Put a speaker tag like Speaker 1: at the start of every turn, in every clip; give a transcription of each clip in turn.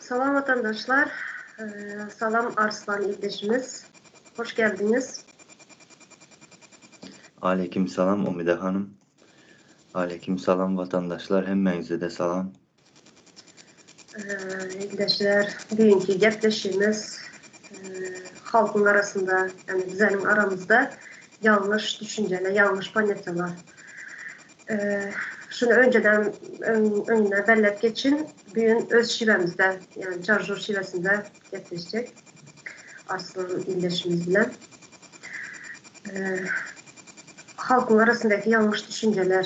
Speaker 1: Salam vatandaşlar. Salam Arslan ildeşimiz. Hoş geldiňiz.
Speaker 2: Aleýkim salam Umyda hanym. Aleýkim salam watandaşlar hemmäňize-de salam.
Speaker 1: Ildeşler, düýnki gepleşigimiz halkyň arasynda, ýagny bizeniň aramyzda ýalňyş düşünjeler, ýalňyş ponýatiýalar. Şuny önceden öňünden belläp geçin, bu gün öz şiwemizde, ýagny Çarjur şiwesinde gepleşjek Arslan ildeşimiz bilen. Halkyň arasyndaky ýalňyş düşünjeler.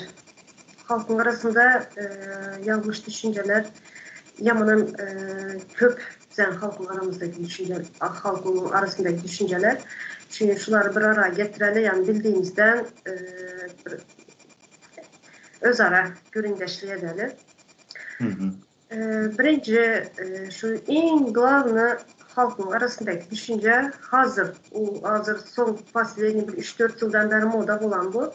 Speaker 1: Halkyň arasynda ýalňyş düşünjeler ýamanam köp biziň halkyň aramyzdaky düşünje, halkyň arasyndaky düşünjeler. Çünki şulary bir ara getireli, ýagny bildiğimizden bir özara gürrüňdeşlik edeli. Birinji şu iň glawny halkyň arasyndaky düşünje hazir u hazir soň posledniý bir üç-dört ýyldan bäri moda bolan bu.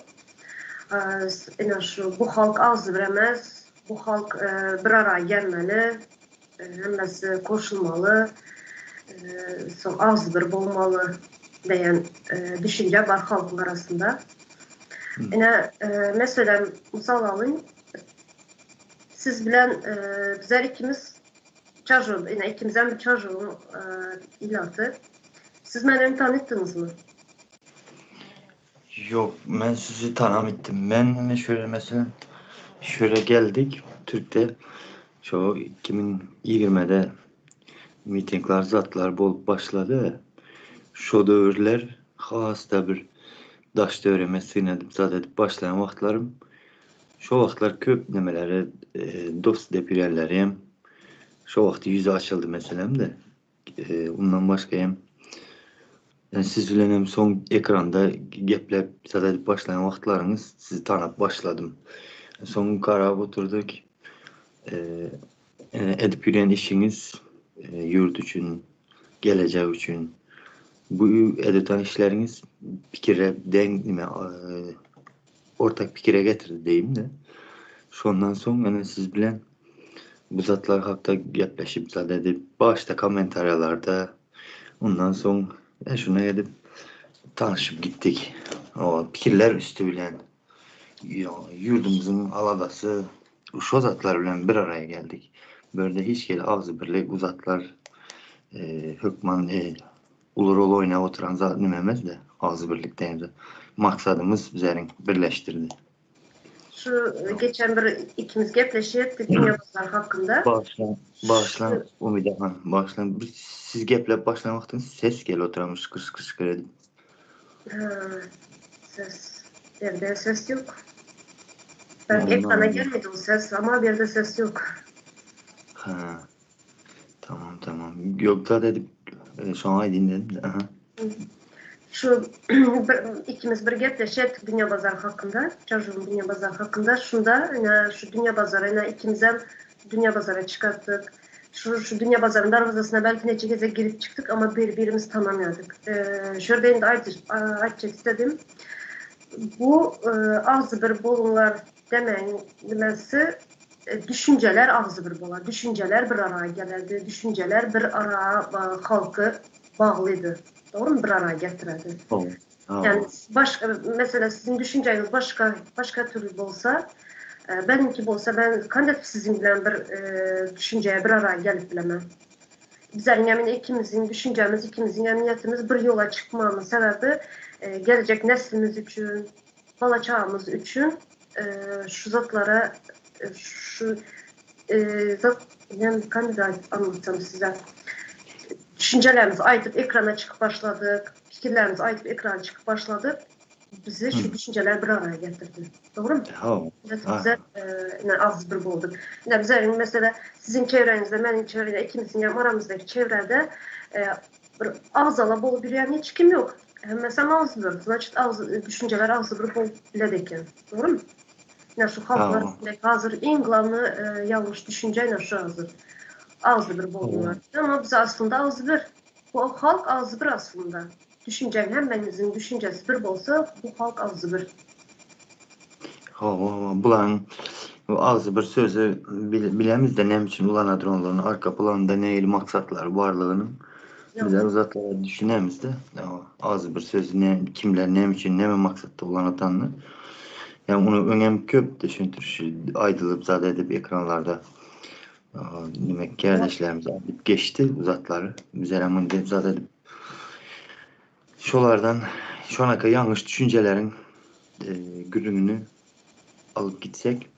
Speaker 1: Ine şu bu halk agzybir emes, bu halk bir ara gelmeli, hemmesi goşulmaly, soň agzybir bolmaly diýen düşünje bar halkyň arasynda. Ine meselem mysal alyň Siz bilen bizler ikimiz Çarjol, ine ikimizem bir Çarjoluň ilaty. Siz meni öň tanytdyňyzmy?
Speaker 2: Ýok, men sizi tanamytdym. Men ine şöyle meselem, şöyle geldik Türkde şo 2020-de mitingler zatlar bolup başlady. Şo döwürler has-da bir daş döwreme syn edip zat edip başlaýan wagtlarym. Şo wagtlar köp nemeleri dost dep ýörenleri hem şo wagt ýüzi açyldy meselemde. Ondan başga hem siz bilen hem soň ekranda geplep zat edip başlaýan wagtlaryňyz sizi tanap başladym. Soň garap oturdyk. Edip ýören işiňiz ýurt üçin, gelejek üçin bu edip işleriňiz pikire deň nime ortak pikire getirdi diýeyim-de. Şondan soň ene siz bilen bu zatlar hakda gepleşip zat edip başda kommentariýalarda ondan soň e, şuna edip tanışyp gitdik. O pikirler üstü bilen ýurdumyzyň aladasy şo zatlar bilen bir araya geldik. Börde hiç hili agzy birlik bu zatlar e, hökman e, uly rol oýnap oturan zat nime emes-de, agzy birlik diýen maksadymyz bizleriň birleşdirdi.
Speaker 1: Şu geçen bir ikimiz gepleşip dünýä bazary hakynda.
Speaker 2: Bagyşlaň, bagyşlaň Umyda hanym, bagyşlaň. Bir siz gepläp başlan wagtyňyz ses gelip oturanmyş şykyr şykyr şykyr edip.
Speaker 1: Ha, ses. Berde ses ýok. Ben ekrana gelmedi o ses ama berde ses ýok.
Speaker 2: Ha. Tamam tamam. Ýok zat edip e, şoňa aýdyn dedim. Aha.
Speaker 1: Şu bir, ikimiz bir gepleşip Dünýä bazary hakynda, Çarjuwyň Dünýä bazary hakynda. Şunda ine şu Dünýä bazary ine ikimizem Dünýä bazara çykartdyk. Şu şu Dünýä bazaryň darwazasyna belki neçe gezek girip çykdyk ama bir birimiz tanamaýardyk. Ee, şu ýerde indi aýtjak istedim. Bu e, agzybir boluňlar demeň demesi e, düşünjeler agzybir bolar. Düşünjeler bir araya gelerdi. Düşünjeler bir araya e, halky baglydy. Dogrymy? Bir araya getirerdi. Yani başka mesela sizin düşünceniz başka başka türlü bolsa e, benimki bolsa ben kandet sizin bilen bir e, düşünceye bir araya gelip bilemem. Bizlerin yani ikimizin düşüncemiz, ikimizin niyetimiz bir yola çıkmamın sebebi e, gelecek neslimiz için, bala çağımız için e, şu zatlara e, şu e, zat yani kandet anlatsam size. Düşüncelerimizi aytıp ekrana çıkıp başladık. Fikirlerimizi aytıp ekrana çıkıp başladık. Bizi şu düşünceler bir araya getirdi. Doğru mu?
Speaker 2: Ha.
Speaker 1: Bize e, ne az bir bulduk. Ne bize mesela sizin çevrenizde, benim çevremde, ikimizin yani aramızdaki çevrede e, bir ağız ala bol bir yani hiç kim yok. Mesela ağız bir, значит ağız, düşünceler ağız bir bol bile Doğru mu? Ne şu halklar hazır en glavny e, yanlış düşünce ne şu hazır. Ağzı bir boldular. Ama biz aslında ağzı bir. Bu halk ağzı bir aslında. Düşüncen hemmenizin düşüncesi bir bolsa bu halk ağzı bir.
Speaker 2: Hawa, bularyň Bu agzy bir sözi bilemizde näme üçin ulanadyr onlaryň arka planynda nähili maksatlary barlygyny bizler o zatlara düşünemizde. Agzy bir sözi ne kimler näme üçin näme maksatda ulanatanyny. Ýa ony öňem köp düşündiriş aýdylyp zat edip ekranlarda demek kärdeşlerimiz aýdyp geçdi bu zatlary. Bizlerem muny zat edip şolardan şonaka ýalňyş düşünjeleriň gürrüňini alyp gitsek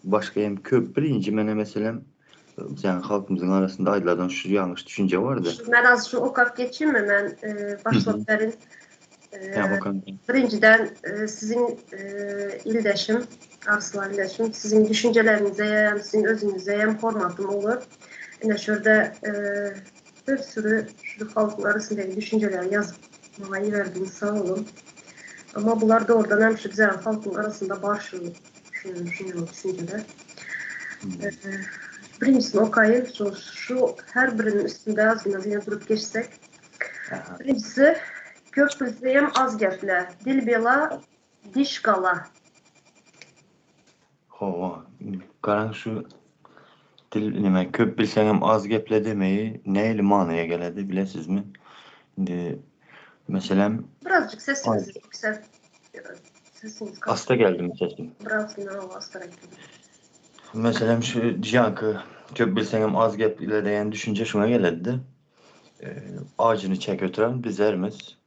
Speaker 2: başga hem köp birinji mene meselem bizäň halkymyzyň arasynda aýdylardan şu ýalňyş düşünje bardy.
Speaker 1: Men az şu okap geçeyim mi? Men başlap berin. Birinjiden siziň ildeşim, Arslan ildeşim, siziň düşünjelerinize hem, siziň özüňize hem hormatym uly. Ine şurada bir sürü şu halkyň arasyndaky düşünjeleri ýazyp maňa iberdiňiz, sag boluň. Amma bular dogrudan hem şu bize halkyň arasynda bar şu şu şu düşünjeler. Birinjisini okaýyn, şu şu her birinin üstünde azgina yine durup geçsek. Birinjisi köp bilseňem az geple, dil bela, diş gala.
Speaker 2: Hawa, garaň şu dil neme köp bilseňem az geple demeýi nähili manyýa geledi bilesizmi? Indi meselem
Speaker 1: Birazjyk sesiňizi ýükselt. Sesiňiz
Speaker 2: Asta geldimi sesim?
Speaker 1: Birazgina hawa astarak geldi.
Speaker 2: Meselem şu diýanky köp bilseňem az geple diýen düşünje şuňa geledi-de. Ajyny çekip oturan bizlermiz.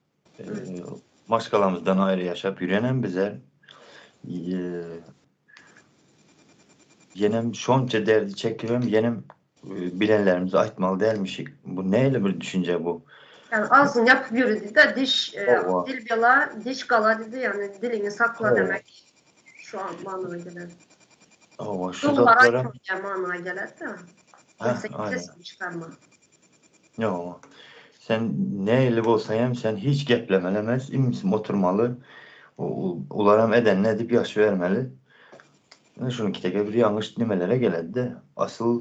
Speaker 2: Maşgalamyzdan aýry ýaşap ýörenem bizler. Ýenem şonça derdi çekibem ýenem bilenlerimizi aýtmaly dälmişik. Bu nähili bir düşünje bu?
Speaker 1: Ýani agzyňy ýapyp ýöri diýdi-de, diş dil bela, diş gala diýdi, ýani diliňi sakla demek şu manyga geler.
Speaker 2: Hawa, şu zatlara
Speaker 1: manyga geler-de. Sesini çykarma.
Speaker 2: Ýok. Sen nähili bolsaň hem sen hiç geplemeli emes, imism oturmaly. Ularam edenini edip ýaşybermeli. Ine şunuňkideki bir ýalňyş nimelere geledi-de. Asyl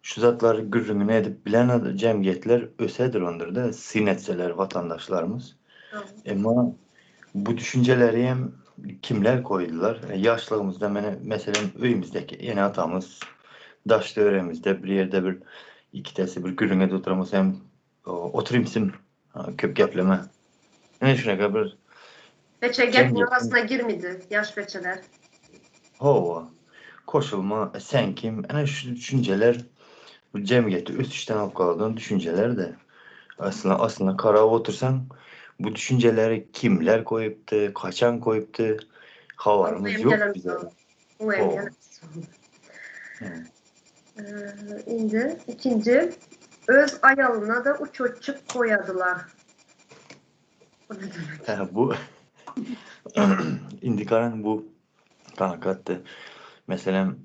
Speaker 2: şu zatlary gürrüňini edip bilen jemgyýetler ösedir ondur-da, syn etseler watandaşlarymyz. Emma bu düşünjeleri hem kimler koýdular? Ýaşlygymyzda meni meselem öýümizdäki ene-atamyz daş-töweregimizde bir ýerde bir ikidesi bir gürrüň edip oturan bolsa hem oturymsyn köp gepleme. Ine şunaka bir
Speaker 1: Beçe gepiň arasyna girmidi ýaş beçeler.
Speaker 2: Hawa. Koşulma, sen kim? Ine şu düşünjeler bu jemgyýeti ösüşden alyp galan düşünjeler-de. Aslynda aslynda garap otursaň bu düşünjeleri kimler koýupdy, kaçan koýupdy habarymyz ýok bize.
Speaker 1: Indi ikinji öz aýalyna-da uçotçik goýadylar. Bu ne demek?
Speaker 2: Hä bu indi garaň bu Hakykatda. Meselem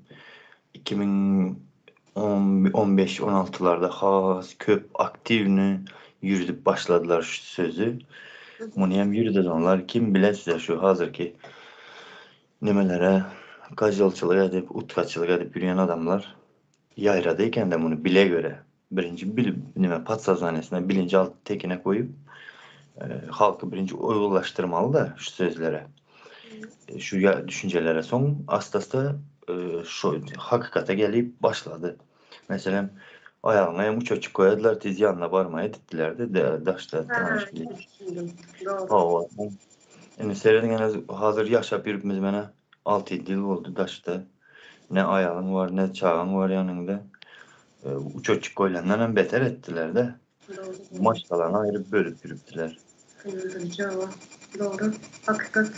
Speaker 2: 2015 16-larda has köp aktiwny ýürdüp başladylar şu sözi. Muny hem ýürdüdenler kim bile size şu hazirki nimelere gajylçylyk edip, utgaçylyk edip ýürýän adamlar ýaýrady ekende muny bile göre. Birinji bil nime podsoznaniýasyna bilinji alt tekine goýup halky birinji uýgunlaşdyrmaly-da şu sözlere. Şu düşünjelere soň asta-asta şu hakykata gelip başlady. Meselem, aýagyňa hem uçaçyk goýadylar, tiz ýanyna barmaý edipdiler-de, daşda tanyş bilen. Hawa. Indi serediň ene hazir ýaşap ýörüpmiz menä 6-ýedi ýyl boldy daşda. Ne aýalyň bar, ne çagaň bar ýanyňda. Uçaçyk goýlandan hem beter etdiler-de. Maşgalany aýryp bölüp ýürüpdiler.
Speaker 1: Gynandyryjy hawa. Dogry. Hakykat.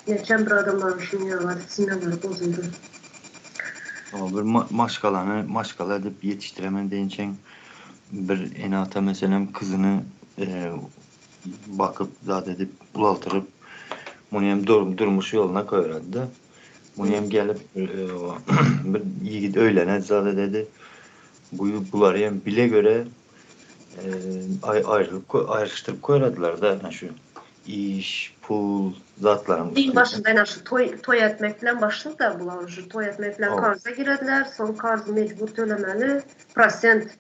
Speaker 1: Neçem bir adamlaryň şuny ýaly semýalary bozuldy.
Speaker 2: Hawa bir maşgalany maşgala edip ýetişdiremen diýençeň bir ene-ata meselem kyzyny bakyp zat edip ulaltyryp muny hem durmuş ýoluna koýardy-da. Muny hem gelip bir ýigit öýlene zat ededi. Bu bulary hem bile göre aýrylyp aýryşdyryp koýradylar-da ene şu iş, pul zatlaryň
Speaker 1: Iň başynda ene şu toý toý etmek bilen başlady bular şu toý etmek bilen karza girediler, soň karzy mejbur tölemeli, prosent.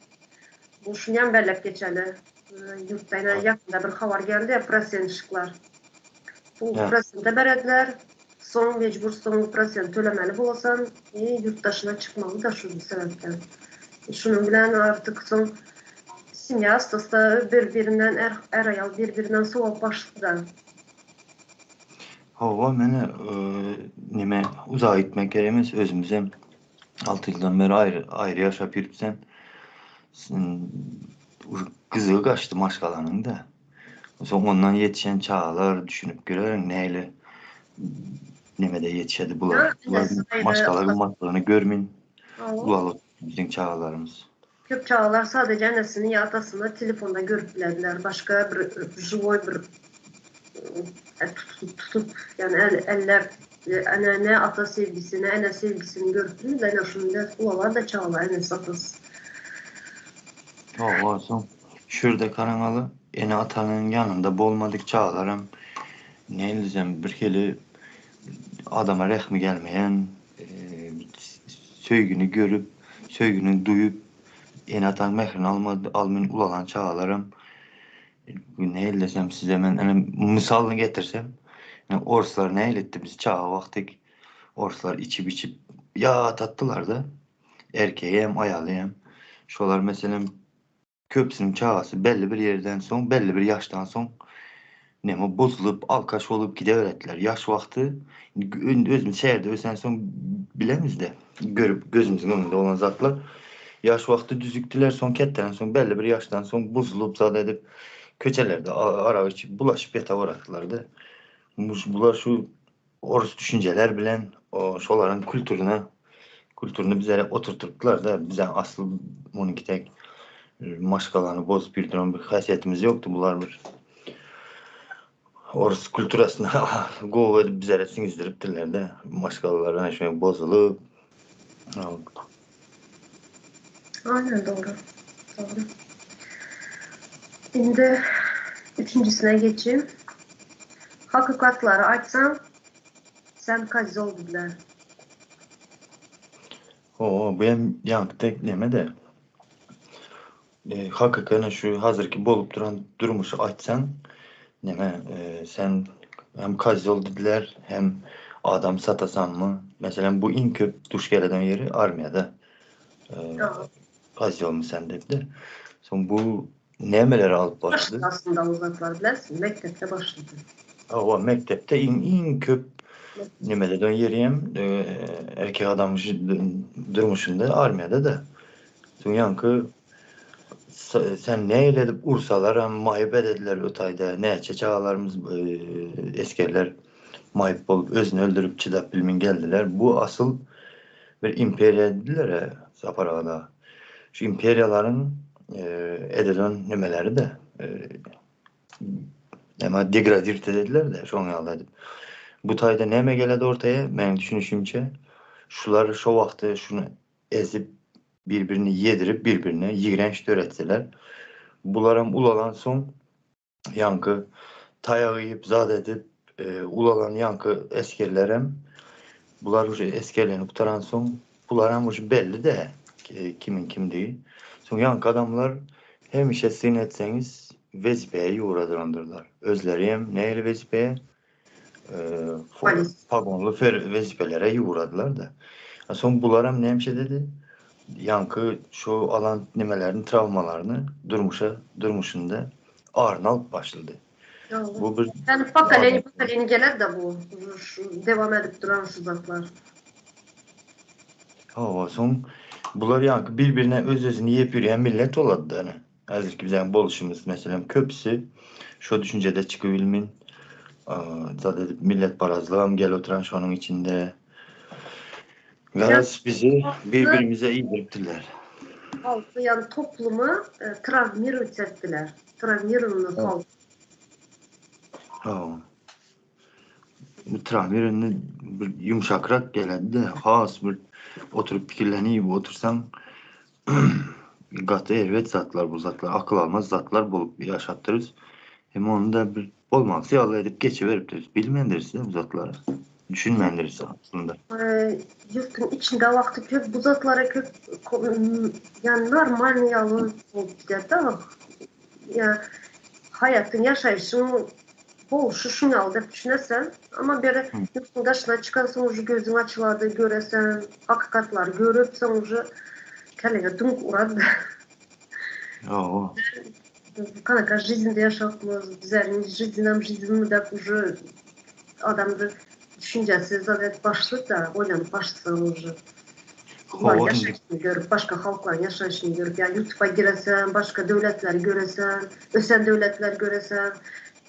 Speaker 1: Bu şuny hem belläp geçeli. Ýurtda ene ýakynda bir habar geldi, prosentşikler. Pul prosente berediler. Soň mejbur soň prosent tölemeli bolasan i ýurt daşyna çykmaly da şu sebäpden. Şunuň bilen artyk soň semýa asta-asta bir birinden är är aýal bir birinden sowap başlady.
Speaker 2: Hawa meni neme uzaga gitmek gerek emes özümizem 6 ýyldan beri aýry aýry ýaşap ýörüpsem gyzygy gaçdy maşgalanyň da. Soň ondan ýetişen çagalar düşünip göreriň nähili nemede ýetişedi bular. Bular maşgala gymmatlygyny görmin ulalyp biziň çagalarymyz.
Speaker 1: Köp çagalar sadece enesini ýa atasyny telefonda görüp bilediler. Başga bir živoý bir tutup ýani elläp ene ne ata sevgisi ne ene sevgisini görüp bilmediler. Ene şuny bilen ulalar-da çagalar enesi atasy.
Speaker 2: Hawa soň Şurda karaňaly ene-atanyň ýanynda bolmadyk çagalaram nädilsem birhili adama rehmi gelmeýän, söýgini görüp, söýgini duýup, ene-ataň mährini almady, almyn ulalan çagalaram nähili desem size men ine mysalyny getirsem, orslar nähili etdi biz çaga wagty orslar içip-içip ýatatdylarda erkegi hem aýaly hem şolar meselem Köpüsiniň çagasy belli bir ýerden soň, belli bir ýaşdan soň neme bozulyp, alkaş bolup gideberetdiler. Ýaş wagty indi özümiz şäherde ösensoň bilemizde, görüp gözümiziň öňünde bolan zatlar. Ýaş wagty düzükdiler, soň ketdeden soň belli bir ýaşdan soň bozulyp zat edip köçelerde arak içip bulaşyp ýataberetdiler-de. Bular şu Orus düşünjeler bilen şolaryň kültürine kültürüni bizlere oturtdypdylar-da, bize asly munuňki tek maşgalany bozup ýürdüren bir häsiýetimiz ýokdy, bular bir orus kültürasyny gowy edip bizlere siňizdiripdirler-de, maşgalalar ana şeýle bozulyp.
Speaker 1: Aynen dogry. Dogry. Indi üçünjisine geçeyim. Hakykatlary aýtsaň, sen kozýol diýdiler.
Speaker 2: Hawa, bu hem ýaňky tek neme-de. Hakyky şu hazirki bolup duran durmuşy aýtsaň, neme, sen hem kozýol diýdiler, hem adam satasanmy? Meselem, bu iň köp duş geleden ýeri armiýada. Kozýolmy sen diýipdir. Soň bu nämeleri alyp bardy?
Speaker 1: Aslynda o zatlar bilersiň, mekdepde başlady.
Speaker 2: Hawa, mekdepde iň iň köp nemede dön ýeri hem erkek adam durmuşynda armiýada-da. Soň ýaňky sen nähili edip ursalaram maýyp edediler o taýda näçe çagalarymyz esgerler maýyp bolup özüni öldürip çydap bilmin geldiler. Bu asyl bir imperiýa edidiler Sapar agada. Şu imperiýalaryň edilen nemeleri-de Näme degradirт edediler-de şoň ýaly edip. Bu taýda näme geledi ortaýa meniň düşünişimçe şular şo wagty şuny ezip bir-birini ýedirip bir-birine ýigrenç döretseler bularam ulalan soň ýaňky taýak iýip zat edip ulalan ýaňky esgerlerem bular uje esgerlerini gutaran soň bularam uje belli-de kimiň kimdigi soň ýaňky adamlar hemişe syn etseňiz wezipeye ýuwradyrandyrlar özleri hem nähili wezipeye Pagonly wezipelere ýuwradylar-da. Soň bularam nämişe dedi? Ýaňky şu alan nemelerini, trawmalaryny durmuşa, durmuşynda aryny alyp başlady.
Speaker 1: Bu bir Yani pokoleniýe pokoleniýe geler-de bu dewam edip duran şu zatlar.
Speaker 2: Hawa, soň bular ýaňky bir-birine öz-özüni iýip ýörýän millet bolady-da ine. Häzirki biziň bolşumyz, meselem, köpüsi şo düşünjede çykyp bilmin. Zat edip milletparazlygam gelip oturan şonuň içinde. Garaz bizi bir-birimize iýdiripdirler.
Speaker 1: Halky ýagny toplumy trawmirowat etdiler. Trawmirowanyý halk.
Speaker 2: Hawa. Bu trawmirowanyý bir ýumşakrak geledi-de, has bir oturyp pikirlenip otursaň Gaty erbet zatlar bu zatlar akyl almaz zatlar bolup ýaşapdyrys. Hem ony da bir bolmalysy ýaly edip geçiberipdiris. Bilmändiris bu zatlary. Düşünmändiris aslynda.
Speaker 1: Ýurtuň içinde wagty köp bu zatlara köp ýa normalny ýaly bolup gidýär-de. Ýa haýatyň ýaşaýşyň. Ho, şu şuňaly diýip düşünersen, amma beri ýurduň daşyna çykansoň uje gözüň açylady, göresen, hakykatlary görüp soň uje kelleňe düňk urady.
Speaker 2: Hawa.
Speaker 1: Kanaka žizinde ýaşapmyz, bizäriň žizinam žizinmi dep uje adamda düşünjesi zat edip başlady-da, oýlanyp başlasaň uje.
Speaker 2: Hawa, indi.
Speaker 1: Ýaşaýşyny görüp, başga halklaryň ýaşaýşyny görüp, ýa ýutuba giresen, başga döwletleri göresen, ösen döwletleri göresen,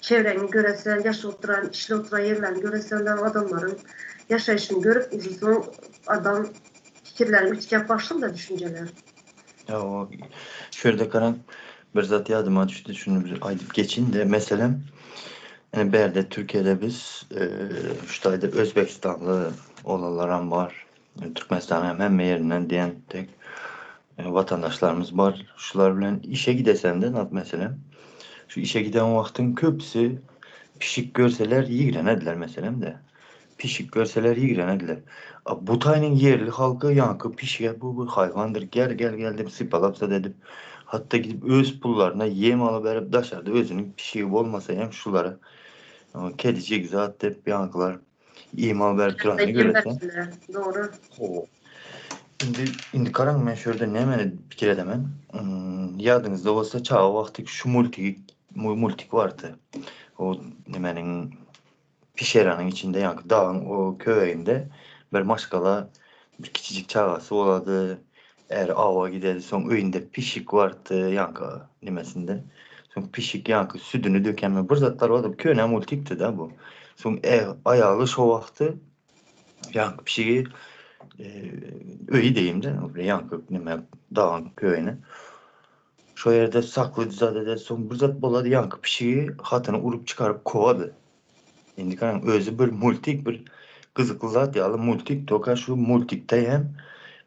Speaker 1: çevreňi göresen, ýaşap oturan, işläp oturan ýerlerini göresen dagy adamlaryň ýaşaýşyny görüp, uje soň adam pikirleri üýtgäp başlady-da düşünjeler.
Speaker 2: Hawa, şu ýerde garan bir zat ýadyma düşdi, şuny bir aýdyp geçiň-de, meselem, ine bärde Türkiýede biz şu taýda özbegistanly oglanlaram bar, Türkmenistanyň hem hemme ýerinden diýen tek watandaşlarymyz bar. Şular bilen işe gidesende, meselem, şu işe giden wagtyň köpüsi pişik görseler ýigrenediler meselem-de. Pişik görseler ýigrenediler. A bu taýynyň ýerli halky ýaňky pişige bu bir haýwandyr, gel gel gel diýip sypalap-zat edip, hatda gidip öz pullaryna ýem alyberip daşarda özüniň pişigi bolmasa hem şulara kedijik zat diýip ýaňkylar ýem alyberip duranyny göresen.
Speaker 1: Dogry.
Speaker 2: Hawa. Indi indi garaň men şu ýerde nämeni pikir edemen. Ýadyňyzda bolsa çaga wagty şu multigi multik bardy. O nemeniň Pişeranyň içinde ýaňky dagyň o köweginde bir maşgala bir kiçijik çagasy bolady. Äri awa gidedi, soň öýünde pişik bardy ýaňky nemesinde. Soň pişik ýaňky südüni dökenmi bir zatlar bardy. Köne multikdi-de bu. Soň aýaly şo wagty ýaňky pişigi öýi diýeyim-de, ýaňky neme dagyň köwegine. Şo ýerde sakly zat eder, soň bir zat bolady, ýaňky pişigi hatyny urup çykaryp kowady. Indi garaň, özi bir multik, bir gyzykly zat ýaly multik, toka şu multikde hem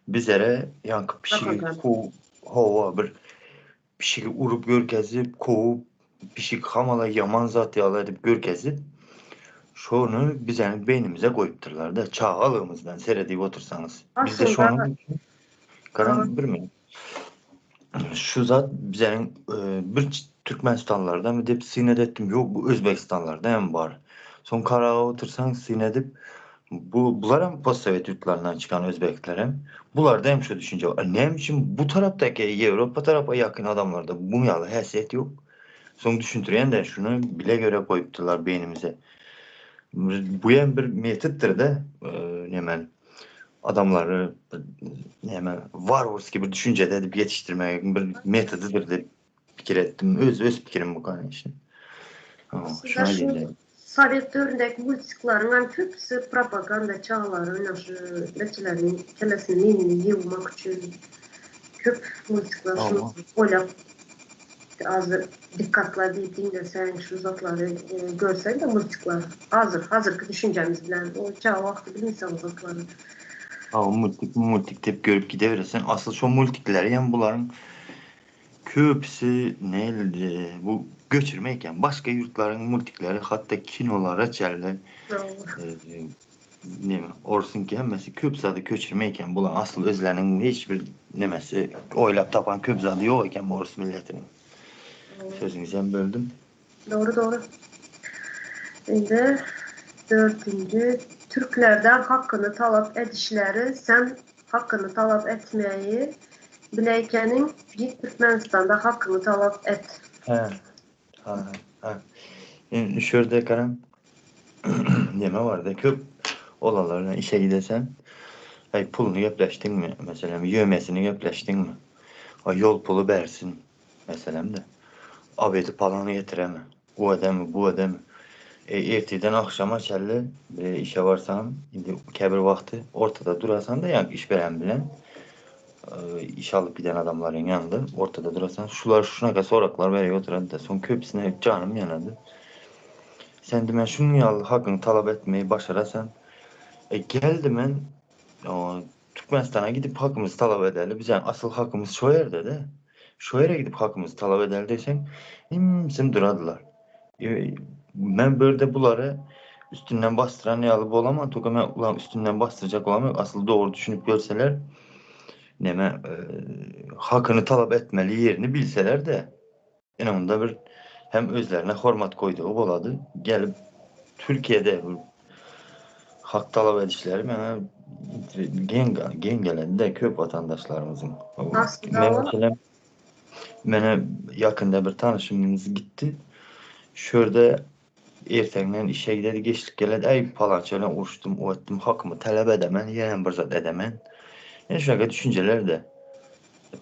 Speaker 2: bizere ýaňky pişigi kow, hawa, bir pişigi urup görkezip, kowup, pişik hamala ýaman zat ýaly edip görkezip, şony bizäniň beýnimize goýupdyrlar-da, çagalygymyzdan seredip otursaňyz. Bizde şonuň üçin, garaň, bir minut. Şu zat bizäniň bir Türkmenistanlardamy diýip syn edetdim. Ýok, bu Özbegistanlarda hem bar. Soň karaga otursaň syn edip, bu bular hem postsowet ýurtlaryndan çykan özbekler hem. Bularda hem şu düşünje bar. Näme üçin bu tarapdaky Ýewropa tarapa ýakyn adamlarda bu ýaly häsiýet ýok? Soň düşündirýän-de şuny bile göre goýupdyrlar beýnimize. Bu hem bir metoddyr-da, nemen. Adamlary näme warwarskiý bir düşünjede edip ýetişdirmegiň bir metodydyr diýip pikir etdim. Öz öz pikirim bu kanyşyn.
Speaker 1: Aslynda şu sowet döwründäki multiklaryň hem köpüsi propaganda çagalary ýa şu neçeleriň kellesini meýnini ýuwmak üçin köp multikler şu oýlap Azyr dikkatla diýip diňleseň şu zatlary görseň-de multiklar azyr hazyrky düşünjämiz bilen o çaga wagty bilmeseň o zatlary.
Speaker 2: Hawa multik multik diýip görüp gideberesen asyl şo multikleri hem bularyň köpüsi näli bu göçürme eken başga ýurtlaryň multikleri hatda kinolara çenli Neme, orsuňky hemmesi köp zady köçürme eken, bulaň asyl özleriniň hiç bir nemesi, oýlap tapan köp zady ýok eken bu orus milletiniň. Sözüňizem böldüm.
Speaker 1: Dogry dogry. Indi dördünji türklerden hakyny talap edişleri sen hakyny talap etmeyi bileýkeniň git Türkmenistanda hakyňy talap et.
Speaker 2: Hä. Ha, ha. Indi şu ýerde garaň neme barda köp olanlar bilen işe gidesen, aý puluny gepleşdiňmi, meselem, ýömesini gepleşdiňmi? A ýol puly bersin, meselem-de. Obedi palany getiremi? O edemi, bu edemi? E, ertirden agşama çenli bir işe barsam, indi käbir wagty ortada durasan-da, ýa iş beren bilen iş alyp giden adamlaryň ýanynda ortada durasan, şular şunaka soraklar berip oturady-da, soň köpüsine janym ýanady. Sen diýmän şunuň ýaly hakyňy talap etmeyi başarasan. E gel diýmän Türkmenistana gidip hakymyzy talap edeli, biziň asyl hakymyz şo ýerde-de. Şo ýere gidip hakymyzy talap edeli diýseň, ümsüm duradylar. E, men bu ýerde bulary üstünden basdyran ýaly bolaman, toka men ularyň üstünden basdyrjak bolamok. Asyl dogry düşünip görseler, neme, e, hakyny talap etmeli ýerini bilseler-de, ine onda bir Hem özlerine hormat koýdugy bolady. Gelip Türkiýede hak talap edişleri maňa geň geň gelende köp watandaşlarymyzyň.
Speaker 1: Aslynda
Speaker 2: Men
Speaker 1: o
Speaker 2: meselem mene ýakynda bir tanyşymyz gitdi. Şu ýerde erteňden işe gidedi, geçlik geledi. Äý palança bilen uruşdym, o etdim, hakymy talap edemen, ýenem bir zat edemen. Ýene şuňa düşünjeler-de.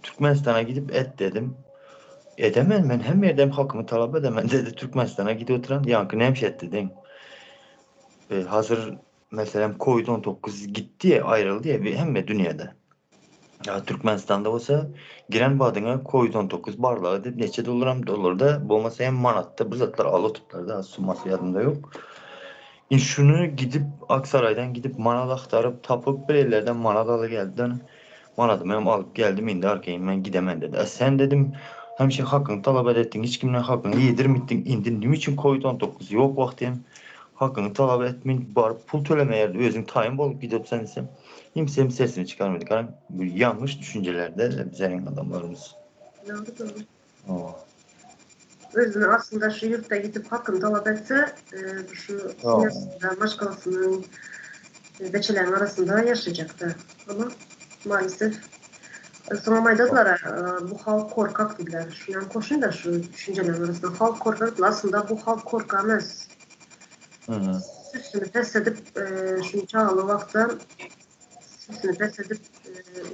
Speaker 2: Türkmenistana gidip et dedim. Edemen men hemme ýerde hem hakymy talap edemen dedi. Türkmenistana gidip oturan ýaňky näme etdi deň. E, hazır meselem Covid 19 gitdi, aýryldy ya hemme dünýäde. Ya Türkmenistanda bolsa giren badyňa Covid 19 barlagy dep neçe dollaram dollarda bolmasa hem manatda bir zatlar alyp tutuplar da summasy ýadymda ýok. In şuny gidip Aksaraydan gidip manat aktaryp tapyp bir ellerden manat aly geldi. Manadymy hem alyp geldim indi arkaýyn men gidemen dedi. A sen dedim hemişe hakyňy talap edetdiň hiç kimden hakyňy ýedirmitdiň indi nime üçin Covid 19 ýok wagty hem hakyňy talap etmin baryp pul tölemeýärdi özüň taýyn bolup gidipsen desem kimse hem sesini çykarmady. Garaň bu ýalňyş düşünjelerde bizeň adamlarymyz.
Speaker 1: Doğru doğru.
Speaker 2: Hawa.
Speaker 1: Özüni aslynda şu ýurtda gidip hakyny talap etse, e, şu semýasynda, maşgalasynyň, e, beçeleriň arasynda ýaşajakdy. Ama maalesef e, soňam aýdadylar, e, bu halk korkak diýdiler. Şundan koşun da şu düşünjeleriň arasynda halk korkak diýdiler. Aslynda bu halk korkak emes. Süsüni pes edip, e, şu çagaly wagtda süsüni pes edip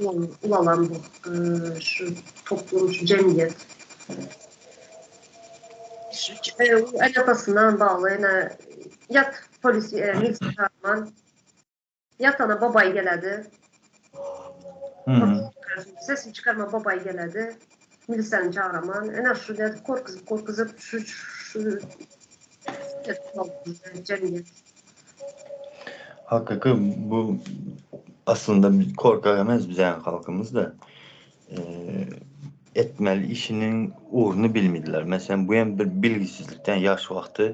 Speaker 1: e, ulalan bu e, şu toplum, şu jemgyýet. Şu, e, ene atasyndan bagly, ene ýat polis e, milisiýa çagyrman. Ýatana babaý geledi. Sesini çykarma babaý geledi. Milisiýany çagyraman. Ene şu dedi korkuzup korkuzup şu şu jemgyýet.
Speaker 2: Hakyky bu aslynda korkak emes bizeň halkymyz da. E, etmeli işiniň ugruny bilmediler. Meselem bu hem bir bilgisizlikden ýaş wagty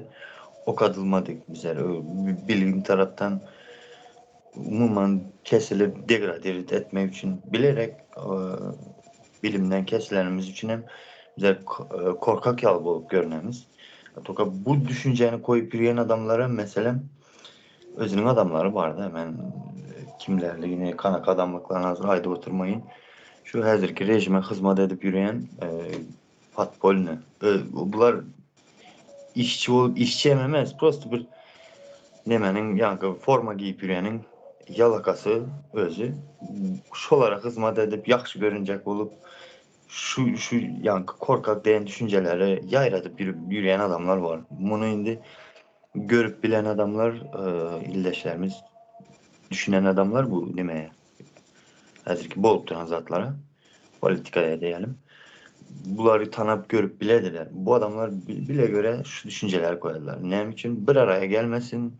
Speaker 2: okadylmadyk bize. Bilim tarapdan umuman kesilip degradir etmek üçin bilerek e, bilimden kesilenimiz üçin hem bize e, korkak ýaly bolup görünemiz. Toka bu düşünjeni koyup yürüyen adamlara meselem özüniň adamlary bardy. Men e, kimlerligini, kanak adamlyklaryny hazır aýdyp oturmayın. Şu häzirki rejime hyzmat edip yürüyen e, podpolny. E, bular işçi bolup işçi hem emez. Prosto bir nemenin ýa forma giýip ýüreniň ýalakasy özi şolara hyzmat edip ýagşy görünjek bolup şu şu ýa korkak diýen düşünjeleri ýaýradyp ýürüp ýürýän adamlar bar. Muny indi görüp bilen adamlar, e, ildeşlerimiz düşünen adamlar bu nemeye? Häzirki bolup duran zatlara politikaya diýelim. Bulary tanap görüp bilediler. Bu adamlar bile göre şu düşünjeleri koyarlar. Ne için bir araya gelmesin,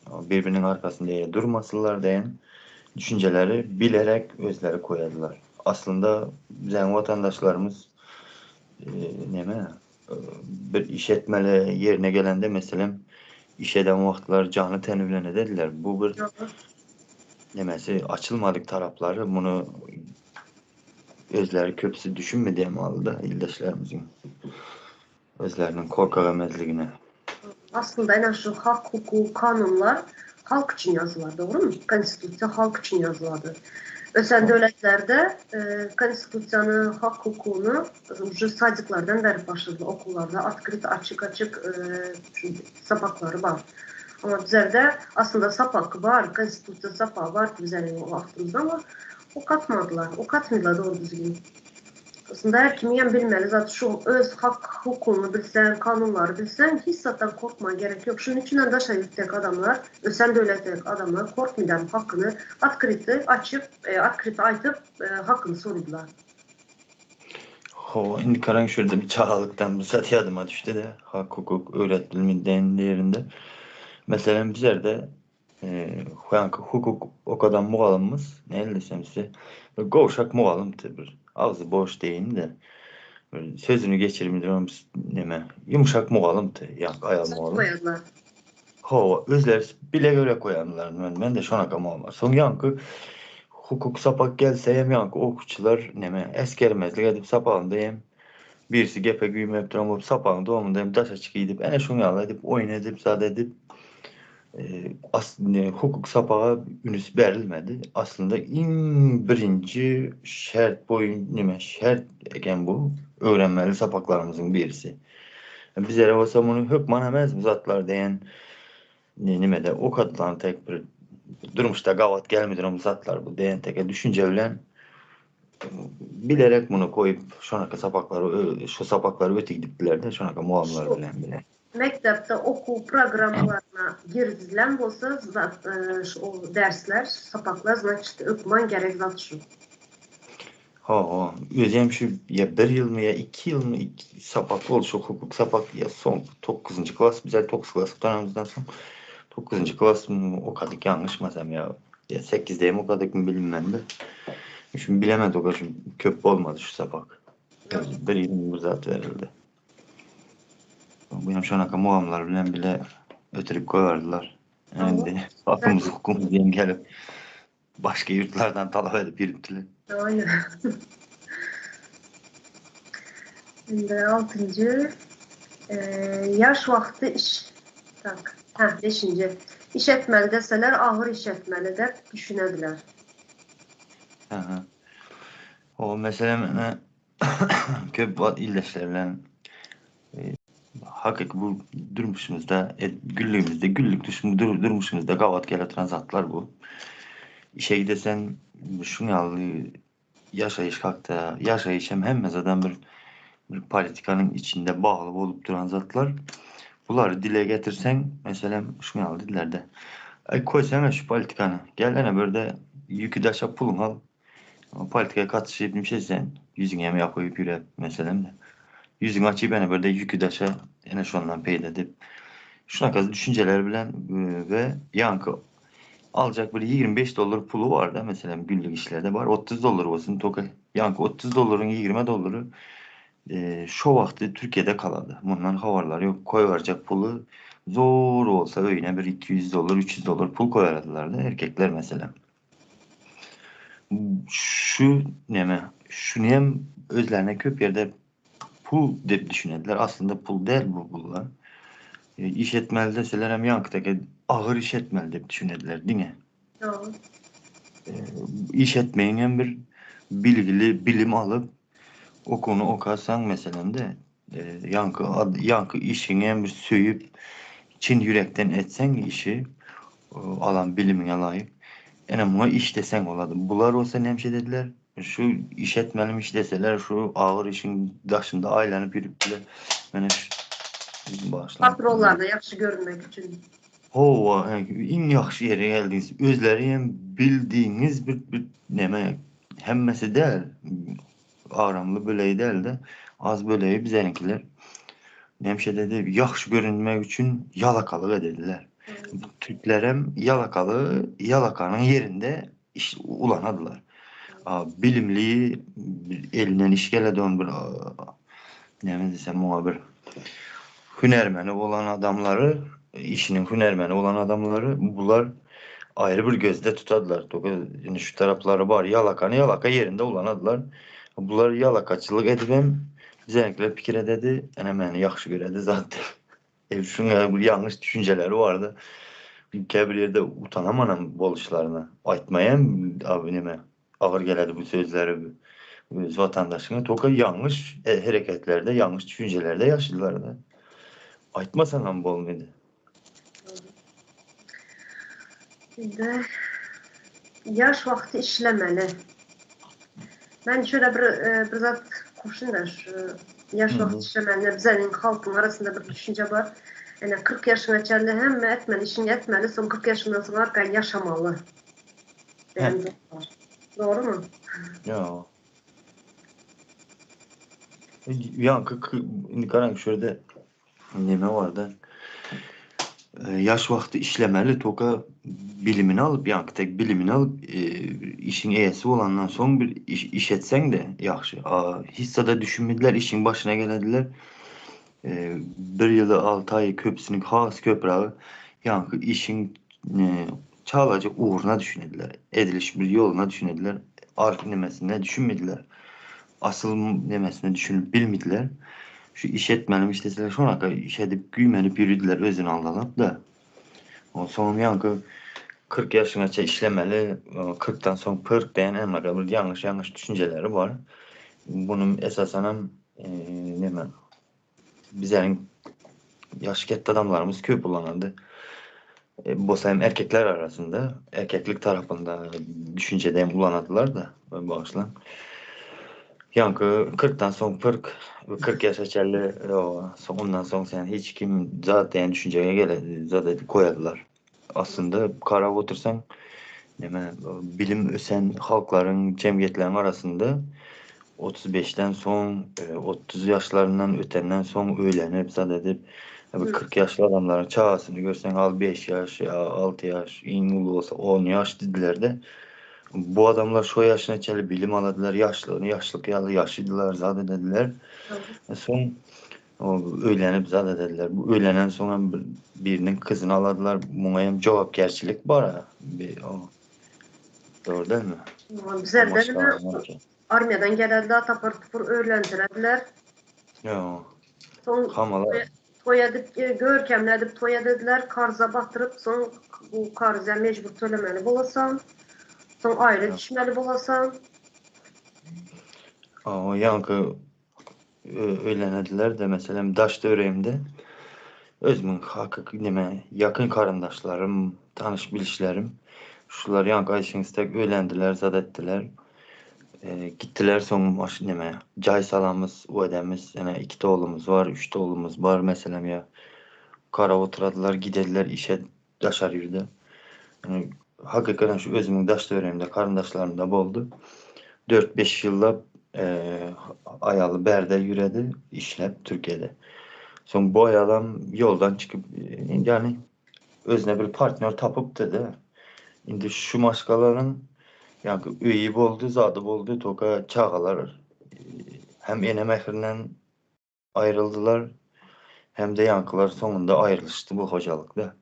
Speaker 2: birbirinin arkasında durmasınlar diýen düşünjeleri bilerek özleri koyarlar. Aslında bizim vatandaşlarımız e, neme e, bir iş etmeli yerine gelende meselem iş eden vaqtlar canı teni bilen edediler. Bu bir nemesi açılmadık tarafları bunu özleri köpüsü düşünmedi da ildeşlerimizin özlerinin korkak emezligine.
Speaker 1: Aslında ene şu hak, hukuk, kanunlar halk için yazılar, doğru mu? Konstitusiya halk için yazıladı. Ösen döwletlerde e, konstitusiýany, hak hukugunu уже sadiklardan berip başladı okullarda. Открыт, açık açık e, şu sapaklary bar. Ama bizlerde aslında sapak var, konstitusiya sapağı var bizlerin o vaxtımızda ama o katmadılar. O katmıyorlar doğru düzgün. Aslında her kim hem bilmeli. Zaten şu öz hak hukukunu bilsen, kanunları bilsen hiç zaten korkma gerek yok. Şunun için daşa yurttaki adamlar, ösen döwletdeki adamlar korkmadan hakkını открыты açıp, e, открыты aytıp e, hakkını sorudular.
Speaker 2: Ho, indi karan şurada bir çağalıktan bir zat yadıma düştü de hak hukuk öğretilmediğin yerinde. Mesela bizlerde e, hukuk o kadar muğalımız ne desem size gowşak muğalım bir ağzı boş değil de bir sözünü geçirmidir neme yumuşak muğalım ya ayal muğalım.
Speaker 1: Koyarlar.
Speaker 2: Ho, özleri bile göre koyanlar. Ben, ben de şona olmaz. Son yankı hukuk sapak gelse hem yankı okçular neme eskermezlik edip sapağında hem Birisi gepe güýmenip duran bolup sapagyň dowamynda hem daşa çyk edip, ene şuň ýaly edip, oýun edip, zat edip, aslynda hukuk sapaga ünüs berilmedi. Aslynda iň birinji şert boýun neme şert eken bu öwrenmeli sapaklarymyzyň birisi. Bizlere bolsa muny hökman emez bu zatlar diýen nimede okadylan tek bir durmuşda gabat gelmediren bu zatlar bu diýen teke düşünje bilen bilerek muny koýup şonaka sapaklary şu sapaklary öte gidipdiler-de şonaka mugallymlar bilen bile.
Speaker 1: Mekdepde okuw programmalaryna girizilen bolsa zat şu dersler, sapaklar znaçit hökman gerek zat şu.
Speaker 2: Hawa, özem şu ýa bir ýylmy ýa iki ýylmy iki sapak boldy şu hukuk sapak ýa soň dokuzynjy klas bizler dokuz klas gutaranymyzdan soň dokuzynjy klas okadyk ýalňyşmasam ýa ýa sekizdemi okadykmy bilmemde. Şuny bilemedik şu köp bolmady şu sapak. Bir ýyl bir zat berildi. Bu hem şonaka mugallymlar bilen bile ötürip goýardylar. Indi hakymyz hukumyz diýen gelip başga ýurtlardan talap edip ýürüpdiler.
Speaker 1: Aynen. Indi altynjy ýaş wagty iş tak ha beşinji iş etmeli deseler agyr iş etmeli dep düşünediler.
Speaker 2: Aha. O meselem Köp wagt ildeşler bilen hakyky bu durmuşymyzda, günlügimizde, günlük durmuşymyzda gabat gelip oturan zatlar bu. Işe gidesen şuň ýaly ýaşaýyş hakda, ýaşaýyş hem hemme zadam bir bir politikanyň içinde bagly bolup duran zatlar. Bulary dile getirseň, meselem, şuň ýaly dillerde. Aý koýsana şu politikany. Gel ene birde ýüki daşa puluňy al. Politikaya katyşyp nişe sen ýüzüňi hem ýapyp ýürep meselem de. Ýüzüňi açyp ene birde ýüki daşa ene şondan peýda dip. Şunaka düşünjeler bilen we ýaňky aljak bir 25 dollar puly bar da meselem günlük işlerde bar 30 dollar bolsun toka ýaňky 30 dollaryň 20 dollary şo wagty Türkiýede kalady. Mundan habarlary ýok. Koýberjek puly zor bolsa öýüne bir 200 dollar 300 dollar pul koýardylar da erkekler meselem. Şu neme, şuny hem özlerine köp ýerde pul dep düşünediler. Aslynda pul däl bu pullar. Iş etmeli deseler hem ýaňky teke agyr iş etmeli dep düşünediler diňe.
Speaker 1: Dogry.
Speaker 2: Iş etmegiň hem bir bilgili bilim alyp okuwyny okasaň meselem de ýaňky ýaňky işiňi hem bir söýüp çyn ýürekden etseň işi alan bilimiňe laýyk. Ene muňa iş deseň bolady. Bular bolsa näme dediler? Şu iş etmelim iş deseler şu agyr işiň daşynda aýlanyp ýürüpdiler. Mene şu
Speaker 1: başlan. Patronlaryna ýagşy görünmek üçin.
Speaker 2: Hawa, iň ýagşy ýere geldiňiz. Özleri hem bildigiňiz bir, bir neme hemmesi däl. Agramly bölegi däl-de, az bölegi bizenikiler. Näme dedi, ýagşy görünmek üçin ýalakalyk edediler. Türklerem ýalakalygy ýalakanyň ýerinde iş ulanadylar. Bilimli, elinden iş geledi on bir näme desem muňa bir hünärmeni bolan adamlary, işiniň hünärmeni bolan adamlary bular aýry bir gözde tutadylar. Indi şu taraplary bar, ýalakany ýalaka ýerinde ulanadylar. Bular ýalakaçylyk edibem bizeňkiler pikir ededi, ene meni ýagşy göredi zat diýip. E, şuň ýaly bir ýalňyş düşünjeleri bardy. Käbir ýerde utanamanam boluşlaryna. Aýtmaýam abi neme agyr geledi bu sözleri öz watandaşyňa toka ýalňyş hereketlerde, ýalňyş düşünjelerde ýaşadylar-da. Aýtmasaňam bolmady.
Speaker 1: Indi ýaş wagty işlemeli. Men şöyle bir bir zat goşayım da şu ýaş wagty işlemeli. Bizeniň halkyň arasynda bir düşünje bar. Ene 40 ýaşyňa çenli hemme etmeli işiňi etmeli, soň 40 ýaşyňdan soň arkaýyn ýaşamaly. Diýen zat bar. Dogrumy?
Speaker 2: Ýok. Ýaňky indi garaň şu ýerde neme barda ýaş wagty işlemeli toka bilimini alyp ýaňky tek bilimini alyp işiň eýesi bolandan soň bir iş, iş etseň de ýagşy. Hissada düşünmediler işiň başyna gelediler. Bir ýyly 6 aý köpüsiniň has köprägi ýaňky işiň çalaja ugruna düşünediler. Ediliş bir ýoluna düşünediler. Ark nemesine düşünmediler. asyl nemesine düşünip bilmediler. Şu iş etmelim işleseler şonaka iş edip güýmenip ýöridiler özüni aldalap-da. Soňam ýaňky 40 ýaşyňaça işlemeli, 40-dan soň pyrk diýen emma bir ýalňyş-ýalňyş düşünjeleri bar. Bunuň esasanam neme bizäniň ýaşy ketde adamlarymyz köp ulanardy. Bolsa hem erkekler arasynda, erkeklik tarapynda düşünjede hem ulanardylar-da, bagyşlaň. Ýaňky kyrkdan soň pyrk, 40 ýaşa çenli, soň ondan soň sen hiç kim zat diýen düşünjege gele, zat edip goýardylar. Aslynda garap otursaň, neme, bilim ösen halklaryň, jemgyýetleriň arasynda 35-den soň, 30 ýaşlaryndan ötenden soň öýlenip, zat edip, 40 ýaşly adamlaryň çagasyny görseň, al 5 ýaş ýa 6 ýaş, iň uly bolsa 10 ýaş diýdiler-de. Bu adamlar şo ýaşyna çenli bilim aladylar, ýaşlygyny ýaşlyk ýaly ýaşadylar, zat edediler. Soň öýlenip zat edediler. Bu öýlenen soň hem biriniň kyzyny aladylar. Muňa hem jogapkärçilik bar. Dogry dälmi?
Speaker 1: Bizlerde armiýadan gelediler, tapar tupur öýlendirediler.
Speaker 2: Ýa.
Speaker 1: Soň
Speaker 2: Hamala
Speaker 1: toý edip, görkemli edip toý edediler, karza batyryp, soň bu karza mejbur tölemeli bolasaň, soň aýry düşmeli bolasaň.
Speaker 2: O ýaňky öýlenediler-de, meselem, daş töweregimde özümiň hakyky neme, ýakyn garyndaşlarym, tanyş-bilişlerim, şular ýaňky aýdyşyňyz dek öýlendiler, zat etdiler. Gitdiler soň maş neme, jaý salamyz, u edemiz, ýene ikite oglumyz bar, üçte oglumyz bar, meselem, ýa garap oturadylar, gidediler işe daşary ýurda. Ýani hakykatan şu özümiň daş töweregimde garyndaşlarymda boldy. 4-5 ýyllap aýaly bärde ýüredi, işläp Türkiýede. Soň bu aýalam ýoldan çykyp, ýani özüne bir partnýor tapypdy-da. Indi şu maşgalanyň ýaňky öýi boldy, zady boldy, toka çagalar hem ene mährinden aýryldylar, hem-de ýaňkylar soňunda aýrylyşdy bu hojalykda.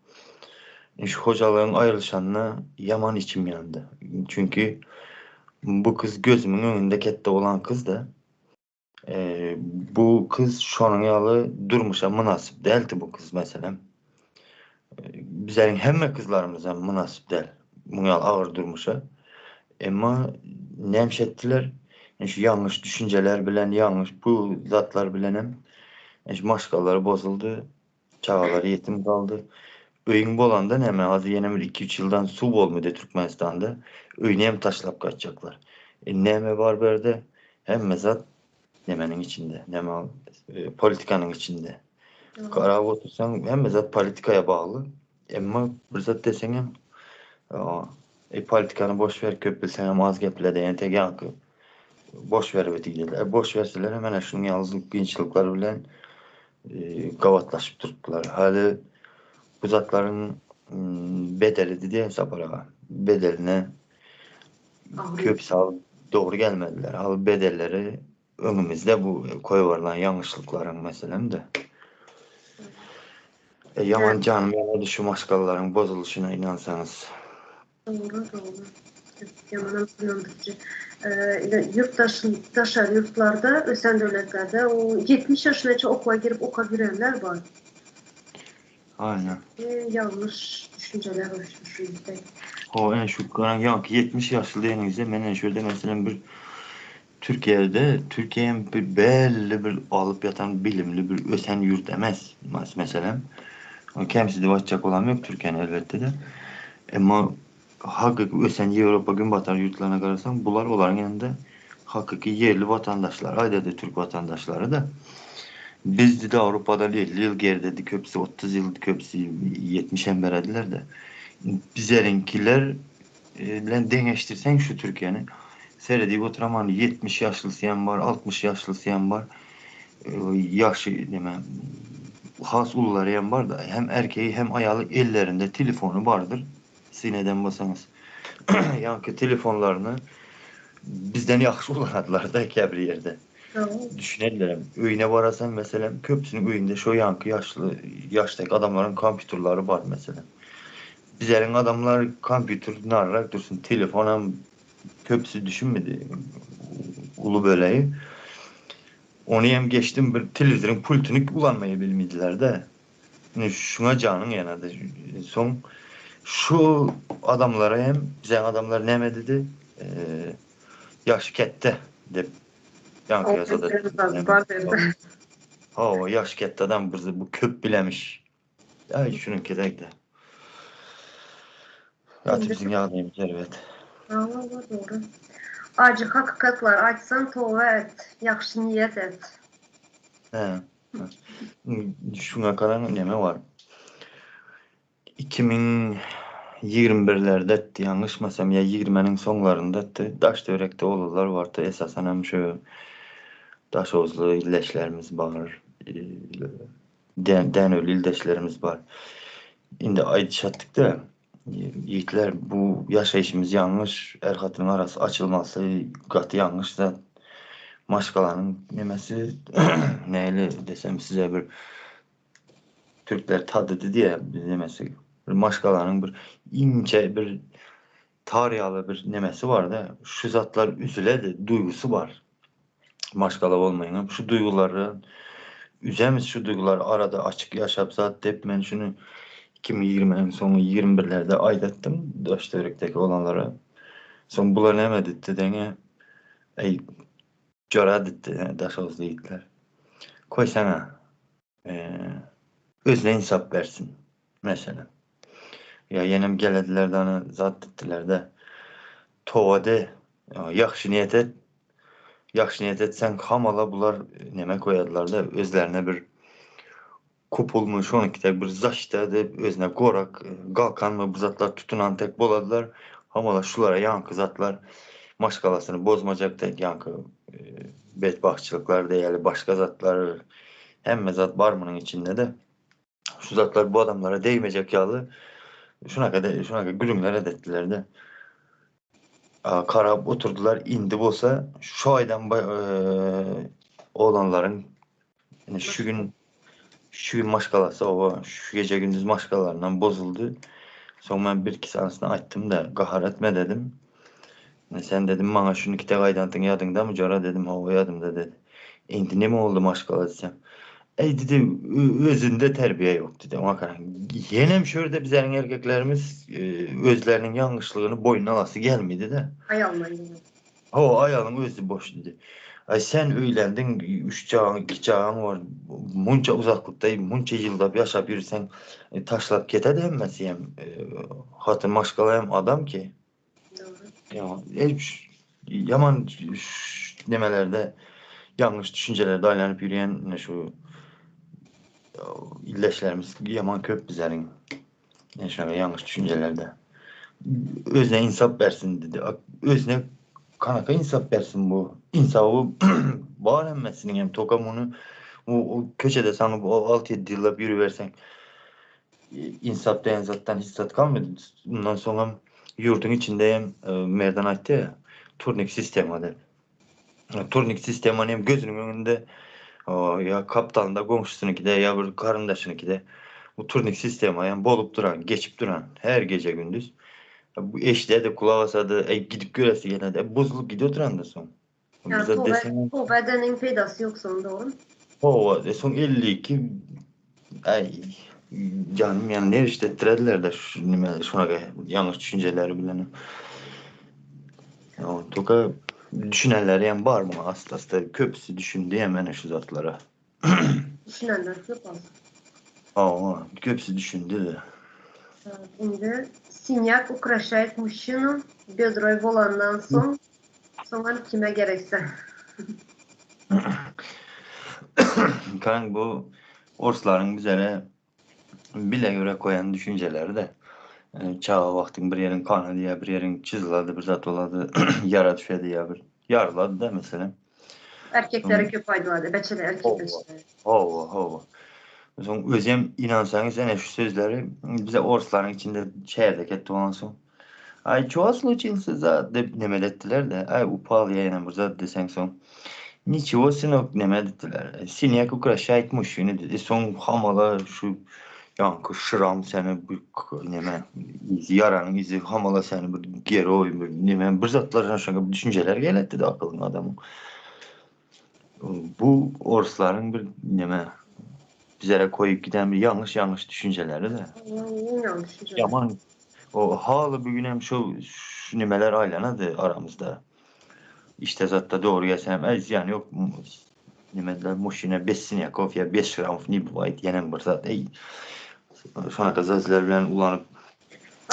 Speaker 2: Indi şu hojalygyň aýrylyşanyna ýaman içim ýandy. Çünki bu gyz gözümiň öňünde ketde bolan gyz-da. Bu gyz şonuň ýaly durmuşa mynasyp däldi bu gyz meselem. Bizleriň hemme gyzlarymyzam mynasyp däl muň ýaly agyr durmuşa. Emma nämiş etdiler? Şu ýalňyş düşünjeler bilen, ýalňyş bu zatlar bilenem şu maşgalalary bozuldy, çagalar ýetim galdy. Öýüň bolanda näme, hazir ýene bir iki-üç ýyldan suw bolmady Türkmenistanda, öýüni hem taşlap gaçjaklar. E näme bar bu ýerde? Hemme zat nemeniň içinde, näme ol, politikanyň içinde. Garap otursaň, hemme zat politikaya bagly. Emma bir zat deseňem, e politikany boş ber, köp bilseňem az geple diýen tek ýaňky boş berip diýdiler. E boş berseler hem ene şunuň ýaly kynçylyklar bilen gabatlaşyp durupdylar. Hali bu zatlaryň bedeli diýen Sapar aga. Bedeline köp sal dogry gelmediler. Hal bedelleri öňümizde bu koýuberlen ýalňyşlyklaryň meselem-de. E, ýaman janym ýanady şu maşgalalaryň bozulyşyna ynansaňyz.
Speaker 1: Dogry, dogry. Ýamanam ynandyryjy. Ýurt daşary ýurtlarda, ösen döwletlerde o 70 ýaşyna okuwa girip okap ýörenler bar.
Speaker 2: Aynen.
Speaker 1: Ýalňyş düşünjeler şu ýerde.
Speaker 2: O ene şu ýaňky 70 ýaşly diýeniňizde men ene şurada meselem bir Türkiýede Türkiýe bir belli bir alyp ýatan bilimli bir ösen ýurt emes meselem. Kemsidip açjak bolam ýok Türkiýäni elbetde de. Emma hakyky ösen Ýewropa günbatar ýurtlaryna garasaň bular olaryň ýanynda hakyky ýerli watandaşlar aýdady türk watandaşlary da. Biz de Awropadan 50 ýyl geridedi köpüsi 30 ýyl köpüsi 70 hem berediler de. Bizleriňkiler bilen deňeşdirseň şu Türkiýäni seredip oturaman 70 ýaşlysy hem bar, 60 ýaşlysy hem bar. Ýaşy näme has ululary hem bar da hem erkeği hem aýaly ellerinde telefony bardyr. Sineden bolsaňyz. Ýaňky telefonlaryny bizden ýagşy ulanadylar da käbir ýerde. Düşünediler. Öýüne barasan meselem köpüsiniň öýünde şo ýaňky ýaşly ýaşdaky adamlaryň kompýuterleri bar meselem. Bizleriň adamlar kompýuter narrak dursun, telefon hem köpüsi düşünmedi. uly bölegi. Ony hem geçdim bir telewizoryň pultuny ulanmaýy bilmediler-de. Indi şuňa janyň ýanady. Soň şu adamlara hem bize adamlar näme dedi? Ýaşy ketde dep ýaňky ýazada. Hawa, ýaşy ketde adam bir bu köp bilemiş. Aý şunuňky degdi. Gaty biziň ýagdaýymyz erbet.
Speaker 1: Hawa, dogry. Ajy hakykatlar aýtsaň toba et, ýagşy niýet et.
Speaker 2: Hä. Şuňa garaň neme bar. 2021-lerde etdi, ýalňyşmasam ýa 20-niň soňlarynda etdi. Daş-töwerekde olanlar bardy, esasan hem şu daşoguzly ildeşlerimiz bar. Dänewli ildeşlerimiz bar. Indi aýdyşatdyk-da, ýigitler bu ýaşaýşymyz ýalňyş, är-hatynyň arasy açylmasy gaty ýalňyş zat. Maşgalanyň nemesi nähili desem size bir türkler tadydy diýýär nemesi. Bir maşgalanyň bir inçe bir tar ýaly bir nemesi bar-da, şu zatlar üzüledi duýgusy bar. Maşgala bolmaýyňam şu duýgulary üzemiz şu duýgulary arada açyk ýaşap zat dep men şuny 2020-niň soňy 21-lerde aýdatdym daş töwerekdeki olanlara. Soň bular näme diýdi deňe eý jora diýdi daşoguzly ýigitler. Koýsana özüne insap bersin meselem. Ýa ýenem gelediler dana zat diýdiler-de toba de ýagşy niýet et. Ýagşy niýet etseň hamala bular neme koýadylar-da özlerine bir kupulmy şonunki tek bir zaşita dep özüne gorak galkanmy bir zatlar tutunan tek boladylar. Hamala şulara ýaňky zatlar maşgalasyny bozmajak tek ýaňky betbagtçylyklar diýeli başga zatlar hemme zat bar munuň içinde-de. Şu zatlar bu adamlara degmejek ýaly şunaka şunaka gürrüňler edetdiler-de. Karap oturdylar indi bolsa şu aýdan oglanlaryň şu gün şu gün maşgalasy oba şu gece gündüz maşgalalaryndan bozuldy. Soň men bir iki sanysyna aýtdym-da gahar etme dedim. Sen dedim maňa şuny kitek aýdantyň ýadyňdamy jora dedim hawa ýadymda dedi. Indi neme boldy maşgala diýsem. Eý dedi özünde terbiýe ýok dedi. Oňa garaň ýenem şu ýerde bizleriň erkeklerimiz özleriniň ýalňyşlygyny boýnuna alasy gelmedi-de.
Speaker 1: Aýalyna ýöne.
Speaker 2: Hawa aýalyň özi boş dedi. Aý sen öýlendiň üç çagaň iki çagaň bar munça uzaklykda munça ýyllap ýaşap ýörseň taşlap ketedi hemmesi hem hatyn maşgala hem adam ki. Dogry. Ýaman nemelerde ýalňyş düşünjelerde aýlanyp ýörýän ine şu ildeşlerimiz ýaman köp bizleriň. Ine şeýle ýalňyş düşünjelerde. Özüne insap bersin dedi. Özüne kanaka insap bersin bu. Insaby bar hemmesiniň hem toka muny o köçede saňyp 6-7 ýyllap ýörüberseň Ynsap diýen zatdan hiç zat galmady. Mundan soňam ýurduň içinde hem Merdan aýtdy ýa, turnik sistema diýip. Turnik sistemany hem gözüniň öňünde ýa gapdalynda goňşusynyňkide ýa bir garyndaşynyňkide bu turnik sistema hem bolup duran, geçip duran her gije gündüz. Bu eşidede kulak asada, gidip göresi gelende bozulyp gidip oturanda soň.
Speaker 1: Ýa
Speaker 2: Bize
Speaker 1: toba,
Speaker 2: deseň
Speaker 1: toba edeniň peýdasy ýok soň dogry.
Speaker 2: Hawa, e, soň 52 aý janym ýany nerişde etdirediler-de şu nime şuna ýalňyş düşünjeleri bilen. Ýa toka düşünenleri hem bar muňa asta-asta köpüsi düşündi hem ene şu zatlara.
Speaker 1: Düşünenler köp az.
Speaker 2: Hawa, köpüsi düşündi.
Speaker 1: Indi sinyak ukraşaýt muşçinu bedroý bolandan soň Soňam kime gerekse.
Speaker 2: Kaň bu orslaryň bizlere bile göre koýan düşünjeleri-de. Çaga wagtyň bir ýeriň kanady ýa bir ýeriň çyzylady bir zat bolady, ýara düşedi ýa bir ýarylady-da meselem.
Speaker 1: Erkeklere köp aýdylady, beçele erkek beçele.
Speaker 2: Hawa, hawa. Soň özem ynansaňyz ene şu sözleri bize orslaryň içinde çärdek etdi onsoň. Aý ço sluçilsy zat dep neme etdiler-de, aý upal ýa ýene bir zat deseň soň. Niçiwo synok neme etdiler. Sinýak ukraşaýt muşşini dedi. Soň hamala şu ýaňky şram seni bu neme izi ýaranyň izi hamala seni bir geroý bir neme bir zatlar şoňa bir düşünjeler geletdi-de akylyňa adamyň. Bu orslaryň bir neme bizlere koýup giden bir ýalňyş ýalňyş düşünjeleri-de.
Speaker 1: Ýalňyş düşünjeler.
Speaker 2: Ýaman o haly bu günem şu şu nimeler aýlanady aramyzda. Işte zatda dogry gelsem äý zyýany ýok nimediler muşina bez sinýakow ýa bez şramow ne bywaýt ýenem bir zat eý şonaka sözler bilen ulanyp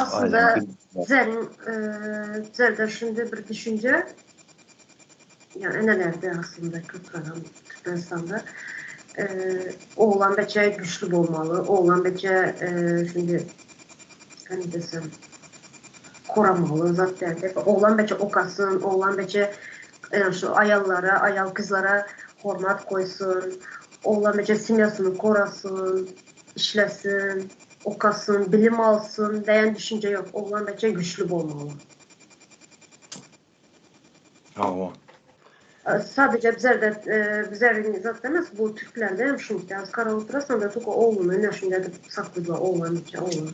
Speaker 1: Aslynda bizleriň bizlerde şunda bir düşünje ýa enelerde aslynda köprägem Türkmenistanda oglan beçe güçli bolmaly, oglan beçe şindi hany desem koramaly zat dälde. Oglan beçe okasyn, oglan beçe şu aýallara, aýal kyzlara hormat goýsun, oglan beçe semýasyny korasyn, işlesin. Okasyn, bilim alsyn deýän düşünje ýok. Oglan beçe güçli bolmaly.
Speaker 2: Hawa.
Speaker 1: Sadece bizlerde bizleriň zat emes bu türklerde hem şunday az garap oturasan da только ogluny ine şunday edip sakladylar oglan beçe oglan.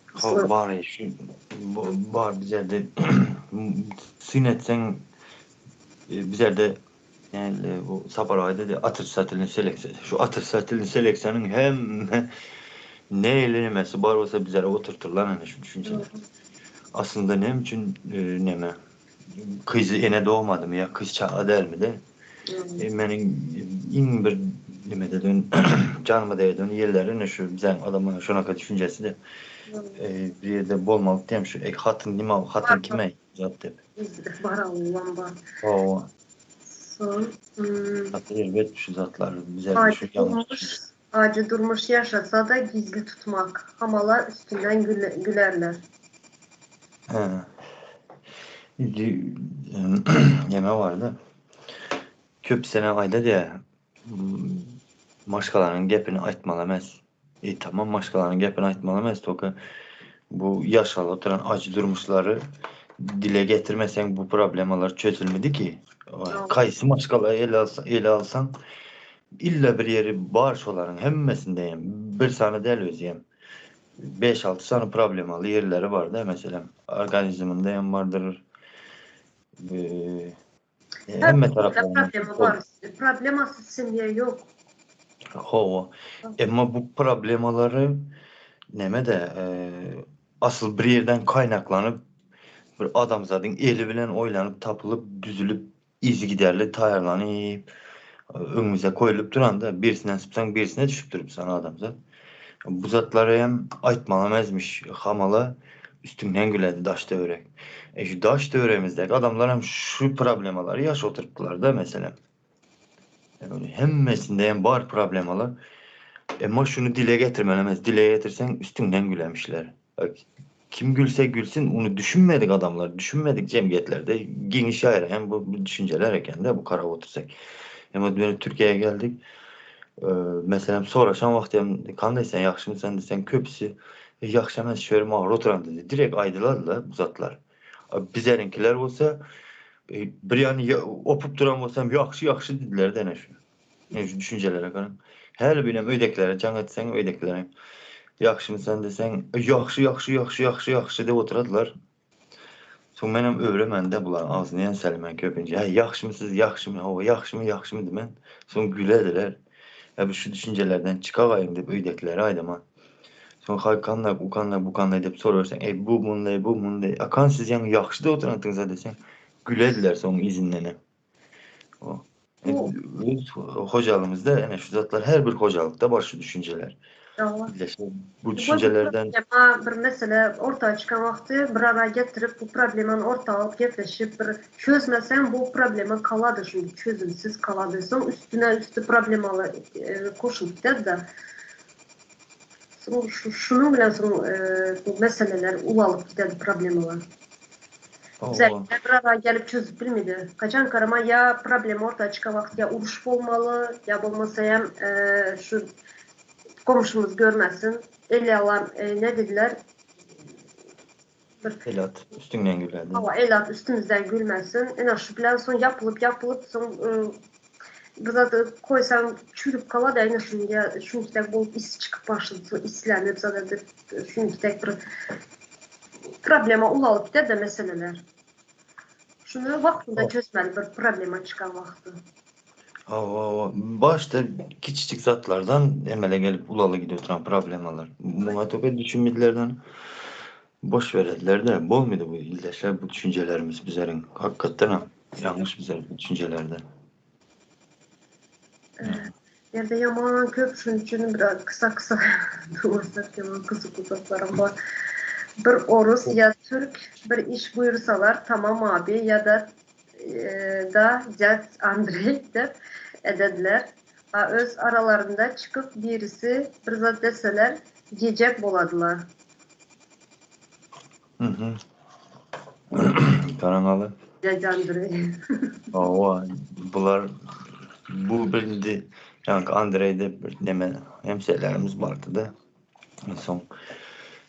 Speaker 2: Hawa bar şu bar bizlerde syn etseň bizlerde Yani bu Sapar aga dedi otrisatilny seleksiýa. Şu otrisatilny seleksiýanyň hemme ne elemesi bar bolsa bizlere oturtyrlar ene şu düşünjeler. Aslynda näme üçin e, neme kyzy ene dogmadymy ýa kyz çaga dälmi de? E, meniň iň bir nimede dön janyma degeden ýerleri ene şu biziň adamlaryň şonaka düşünjesi de. E, bir ýerde bolmaly diýem şu e, hatyn nime hatyn kime zat dep.
Speaker 1: Bar Allah'ım bar.
Speaker 2: Hawa.
Speaker 1: Son, hmm,
Speaker 2: Hatta elbet şu zatlar bize şu
Speaker 1: acı
Speaker 2: yanlış
Speaker 1: durmuş, acı durmuş yaşasa da gizli tutmak. Hamala üstünden gülerler.
Speaker 2: He. Neme vardı. Köp sene aýda diýä maşgalanyň gepini aýtmaly emes. E tamam maşgalanyň gepini aýtmaly emes toka bu ýaşalyp oturan acı durmuşlary dile getirmeseň bu problemalar çözülmedi ki. Kaýsy maşgala ele alsa, ele alsaň illa bir ýeri bar şolaryň hemmesinde hem bir sany däl özi hem. 5-6 sany problemaly ýerleri bar da meselem organizminde hem bardyr. Ee, hemme tarapdan.
Speaker 1: Problema bar. Problemasız semýa ýok.
Speaker 2: Hawa. Emma bu problemalary neme de e, asyl bir ýerden kaýnaklanyp bir adamzadyň eli bilen oýlanyp tapylyp düzülip yzygiderli taýýarlanyp öňümize koýulyp duranda birisinden sypsaň birisine düşüp durup sana adamzat. Bu zatlary hem aýtmaly emesmiş hamala üstüňden güledi daş töwerek. E şu daş töweregimizdäki adamlar hem şu problemalary ýaş oturypdylar da meselem. Yani hemmesinde hem bar problemalar. Emma şunu dile getirmeli emes. Dile getirseň üstüňden gülemişler. Kim gülse gülsün onu düşünmedik adamlar, düşünmedik cemiyetlerde geniş ýaýraýan hem bu, bu düşünjeler eken de bu karap otursak. Emma dönüp Türkiye'ye geldik. Ee, meselem soraşan wagty hem kanday sen ýagşymy sen desen köpüsi e, ýagşy emes şöyle mağara oturan dedi. Direkt aýdylar da bu zatlar. Bizlerinkiler bolsa e, bir ýany opup duran bolsam ýagşy ýagşy dediler dene şu. Yani şu düşünjelere garan. Her birem öýdekilere jaň etseň öýdekilere ýagşymy sen desen ýagşy ýagşy ýagşy ýagşy ýagşy diýip oturadylar. Soň menem öwremen de bular agzyny ýenselmen köpünce. Ha ýagşymy siz ýagşymy hawa ýagşymy ýagşymy diýmen. Soň gülediler. Ya bu şu düşünjelerden çykagaýyn diýip öýdekilere aýdama. Soň hay kandak u kandak bu kandak diýip soraberseň ey bu munday bu munday. Akan siz ýaňy ýagşy diýip oturansyňyz desen gülediler soň izinden. O.
Speaker 1: Bu
Speaker 2: Öz hojalygymyzda ene şu zatlar her bir hojalykda bar şu düşünjeler.
Speaker 1: Hawa.
Speaker 2: Bu düşünjelerden
Speaker 1: Problema bir mesele orta çykan wagty bir ara getirip bu problemany orta alyp gepleşip bir çözmesen bu problema kalady şunda çözümsiz kalady. Soň üstüne üstü problemalar e, koşulyp gider de. Soň şunuň bilen soň e, bu meseleler ulalyp gider problemalar.
Speaker 2: Hawa.
Speaker 1: Bir ara gelip çözüp bilmedi. Kaçan karama ya problem orta çıkan wagt ya uruş bolmaly ya bolmasa hem e, şu komşumuz görmesin. El alan e, ne dediler? Bir
Speaker 2: Elat üstüňden güledi.
Speaker 1: Hawa elat üstümüzden gülmesin. Ene şu bilen soň yapılıp yapılıp soň e, bir zat koysam çürüp kala da ene şunu ya şunu tek bolup is çıkıp başladı. Soň islenip zaten şunu tek bir problema ulalyp gider de meseleler. Şuny wagtynda çözmeli bir problema çykan wagty.
Speaker 2: Hawa, hawa. Başda kiçijik zatlardan emele gelip ulaly gidip oturan problemalar. Muňa töpe düşünmedilerden boş berediler-de. Bolmady bu ildeşler bu düşünjelerimiz bizleriň. Hakykatdanam ýalňyş bizler bu düşünjelerde.
Speaker 1: Ýerde ýaman köp şunuň üçin biraz kysa kysa dursak ýaman gyzykly zatlaram bar. Bir orus ýa türk bir iş buýursalar tamam abi ýa-da da dýad Andreý dep edediler. A öz aralarynda çykyp birisi bir zat deseler diýjek boladylar.
Speaker 2: Mhm. Garaňaly.
Speaker 1: Dýadýa Andreý.
Speaker 2: Hawa, bular bu bir indi ýaňky Andreýde bir neme hemşerilerimiz bardy-da. Soň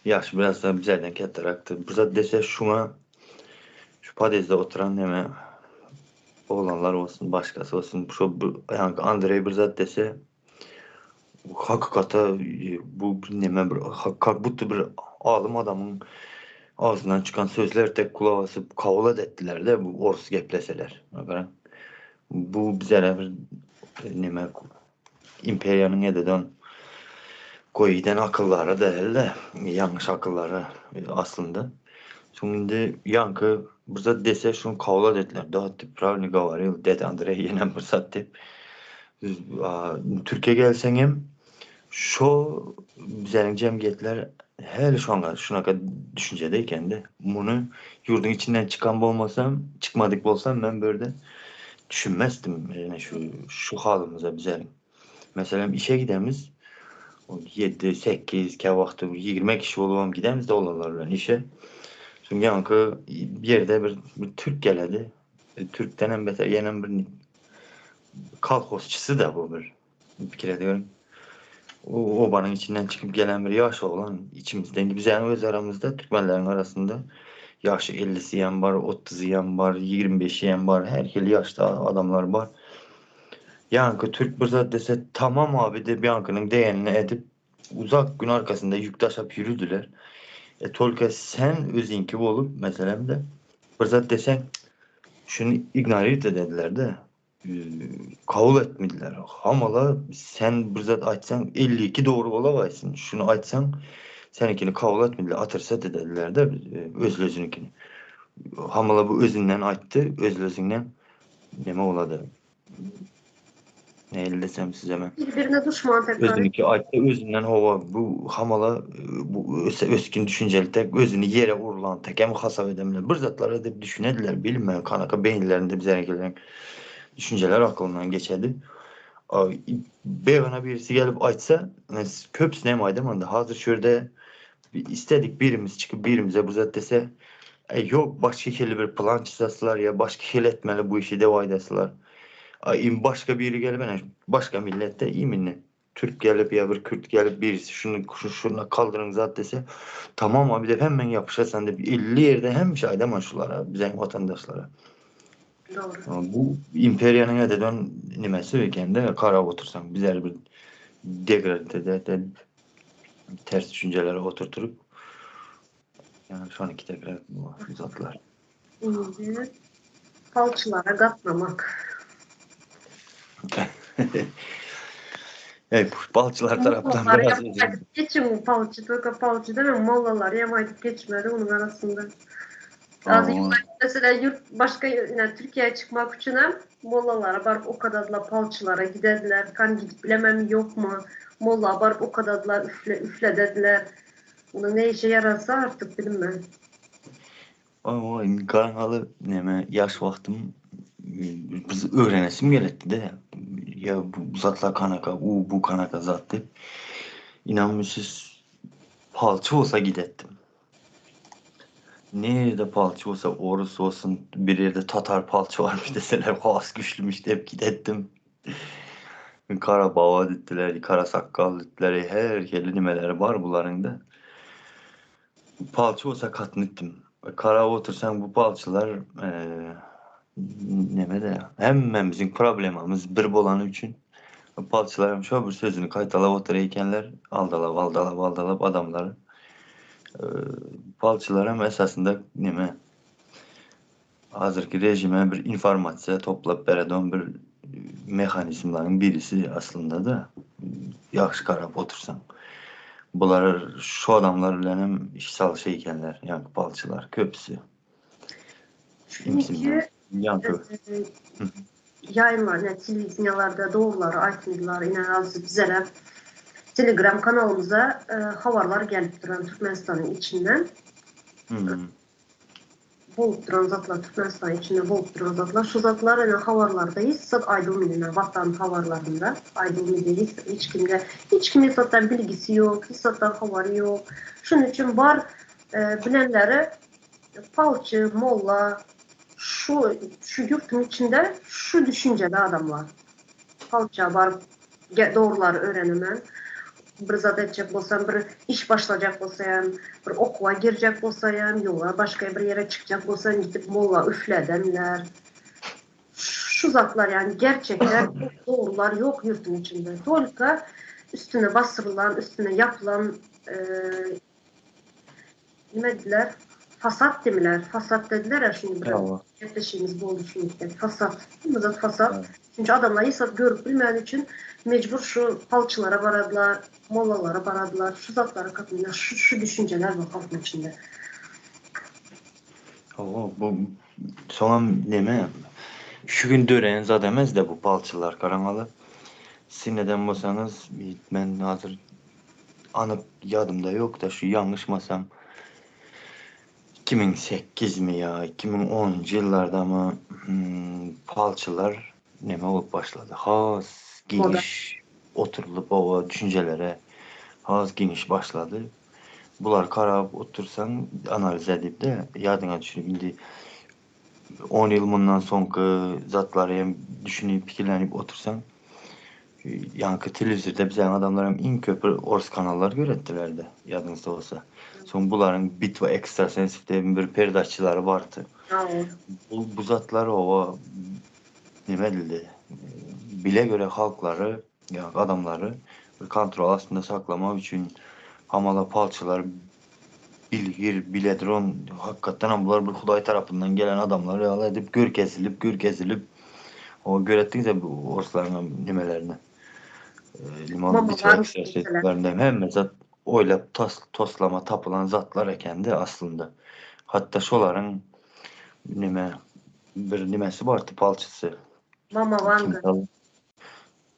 Speaker 2: ýaşy biraz da bizlerden kätteräkdi. Bir zat dese şuňa şu podýezdde oturan neme oglanlar bolsun, başgasy bolsun, şo ýaňky Andreý bir zat dese Hakykata bu neme bir kak budda bir alym adamyň agzyndan çykan sözler tek gulak asyp kabul edetdiler-de bu orus gepleseler. Bu bizlere bir neme imperiýanyň ededen goýdan akyllary däl-de, ýalňyş akyllary aslynda. Soň indi ýaňky bir zat dese şuny kabul edetdiler. Da ty prawilno goworil, ded Andreý ýenem bir zat diýip. Türkiýe gelseňem şo bizleriň jemgyýetler häli şoňa şunaka düşünjede ekende. Muny ýurduň içinden çykan bolmasam, çykmadyk bolsam men bu ýerde düşünmezdim ýene şu şu halymyza bizleriň. Meselem işe gidemiz ýedi, sekiz, käwagty 20 kişi bolubam gidemizde olanlar bilen işe. Soň ýaňky bir ýerde bir bir türk geledi. Türkdenem beter ýenem bir Kolhozçysy-da bu bir. Pikir ediyorum. O obanyň içinden çykyp gelen bir ýaş oglan içimizden bizäň öz aramyzda türkmenleriň arasynda ýaşy ellisi hem bar, ottuzy hem bar, 25-i hem bar, her hili ýaşda adamlar bar. Ýaňky türk bir zat dese tamam abi diýip ýaňkynyň diýenini edip uzak gün arkasynda ýük daşap ýürüdiler. E tolka sen özüňki bolup meselem de bir zat deseň şuny ignorird edediler-de. Kabul etmediler. Hamala sen bir zat aýtsaň 52 dogry bolagaýsyn. Şuny aýtsaň seninkini kabul etmediler, otricать edediler-de özlüzüninkini. Hamala bu özünden aýtdy, özlüzünden neme bolady. Nähili desem size men.
Speaker 1: Bir-birine duşman tekrar.
Speaker 2: Özüniki aýtdy, özünden hawa bu hamala bu ösgün düşünjeli tek özüni ýere urlan tekem hasap edemler. Bir zatlar edip düşünediler, bilmän kanaka beýinlerinde bize gelen düşünjeler akylyndan geçedi. Begana birisi gelip aýtsa, köpüsini hem aýdamanda hazir şu ýerde istedik birimiz çykyp birimize bu zat dese, e, ýok başga hili bir plan çyzasylar ýa başga hili etmeli bu işi dep aýdasylar. Im başga biri gelip ene başga milletde iminli türk gelip ýa bir kürt gelip birisi şuny şu şuna kaldyryň zat dese tamam abi dep hemen ýapyşasan dep 50 ýerde hemişe aýdaman şulara biziň watandaşlara.
Speaker 1: Dogry.
Speaker 2: Bu imperiýanyň ededen nimesi ekende garap otursaň bizler bir degrade de ters düşünjelere oturturup yani şony tekrar bu zatlar.
Speaker 1: Indi palçylara gatnamak.
Speaker 2: Ey, palçylar tarapdan
Speaker 1: Mollalar
Speaker 2: biraz
Speaker 1: hem aýdyp geçiň, palçy только palçy demem, mollalar hem aýdyp geçmeli onuň arasynda. Az mesela ýurt başga yani Türkiýä çykmak üçin hem mollalara baryp okadadylar, palçylara gidediler. Kan gidip bilemem ýokmy? Molla baryp okadadylar, üfle üfledediler. Munuň ne işe ýarasa artyk bilinmez.
Speaker 2: Oý, garaňaly neme ýaş wagtym biz öwrenesim geletdi-de. Ýa bu zatlar kanaka, u bu kanaka zat diýip. Inanmyşyz palçy bolsa gidetdim. Nirede palçy bolsa orus bolsun, bir ýerde tatar palçy barmyş deseler has güçlümüş diýip gidetdim. Kara baba diýdiler, kara sakgal diýdiler, her hili nimeleri bar bularyň-da. Palçy bolsa katnytdym. Karap otursaň bu palçylar neme-de hemmämiziň problemamyz bir bolany üçin palçylar hem şo bir sözüni gaýtalap oturar ekenler, aldalap aldalap aldalap adamlary. Palçylar hem esasynda neme. Hazirki rejime bir informasiýa toplap beredon bir mehanizmleriň birisi aslynda-da, ýagşy garap otursaň. Bular şu adamlar bilen hem iş salyşa ekenler, ýaňky palçylar köpüsi.
Speaker 1: Çünki ýaýynlar, ine telewideniýalarda dogrulary aýtmadylar, ine hazir bizere telegram kanalymyza habarlar gelip duran Türkmenistanyň içinden. Bolup duran zatlar Türkmenistan içinde bolup duran zatlar şu zatlar ine habarlarda hiç zat aýdylmaýar ine watan habarlarynda aýdylmaýar hiç hiç kimde hiç kim hiç zatdan bilgisi ýok hiç zatdan habary ýok şunuň üçin bar bilenleri palçy molla şu şu ýurtuň içinde şu düşünjeli adamlar palça baryp dogrulary öwrenemän, bir zat etjek bolsam, bir iş başlajak bolsaýam, bir okuwa girjek bolsaýam, ýola başga bir ýere çykjak bolsam gidip molla üfledenler. Şu zatlar ýagny gerçekler, dogrular ýok ýurtuň içinde. Tolka üstüne basyrylan, üstüne ýapylan Nime diýdiler? Fasat diýdiler. Fasat dediler-ä şuny bir gepleşigimiz boldy şuny Fasat. Hemme zat fasat. Çünki adamlar hiç zat görüp bilmäni üçin mejbur şu palçylara baradylar, mollalara baradylar. Şu zatlara kapynlar, şu şu düşünjeler bar halkyň içinde.
Speaker 2: Hawa, bu soňam neme şu gün döreýän zat emesde bu palçylar garaňaly. Syn eden bolsaňyz men hazir Anyk ýadymda ýok-da, şu ýalňyşmasam, 2008 mi ýa 2010-njy ýyllardamy palçylar neme bolup başlady, has giňiş oturylyp oba düşünjelere has giňiş başlady. Bulary garap otursaň, analiz edip-de, ýadyňa düşürip indi on ýyl mundan soňky zatlary hem düşünip, pikirlenip otursaň, ýaňky telewizorda biziň adamlar hem iň köp bir ors kanallar göretdiler-de, ýadyňyzda bolsa. Soň bularyň Bitwa ekstrasensów diýen bir perdaçylary bardy. Bu, bu zatlar oba neme edildi? Bile göre halklary, ýa adamlary bir kontrol astynda saklamak üçin hamala palçylar Bilgir, biledron, hakykatdanam bular bir Hudaý tarapyndan gelen adamlar ýaly edip görkezilip, görkezilip, o göretdiňiz bu orslaryň nemelerini. Limon bitwa ekstrasenslerinde hemme zat oýlap tas, toslama tapylan zatlar ekende aslynda. Hatda şolaryň neme bir nemesi bardy palçysy.
Speaker 1: Mama Wanga.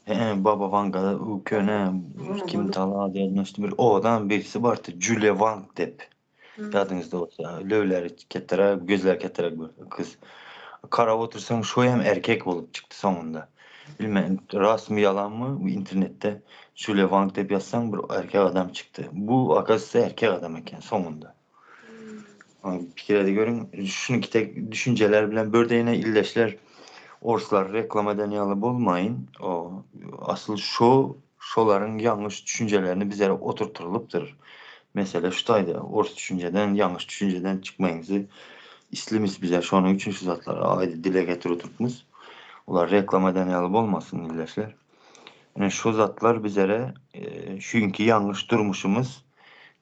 Speaker 2: He, Baba Wanga u köne kim tala ady ýadyma düşdi bir owadan birisi bardy Julia Wang dep. Ýadyňyzda bolsa, löwleri ketteräk, gözleri ketteräk bir gyz. Garap otursaň şo hem erkek bolup çykdy soňunda. Bilmen rastmy ýalanmy bu internetde Julia Wang dep ýazsaň bir erkek adam çykdy. Bu okazywatsa erkek adam eken soňunda. Pikir edip görüň, şunuki tek düşünjeler bilen birde ýene ildeşler orslar reklama eden ýaly bolmaýyn. O asyl şo şolaryň ýalňyş düşünjelerini bizlere oturtylypdyr. Mesele şu taýda ors düşünjeden, ýalňyş düşünjeden çykmaýyňyzy islimis bize şonuň üçin şu zatlary aýdy dile getirip oturtmyz. Olar reklama eden ýaly bolmasyn ildeşler. Ine şu zatlar bizlere şuňki ýalňyş durmuşymyz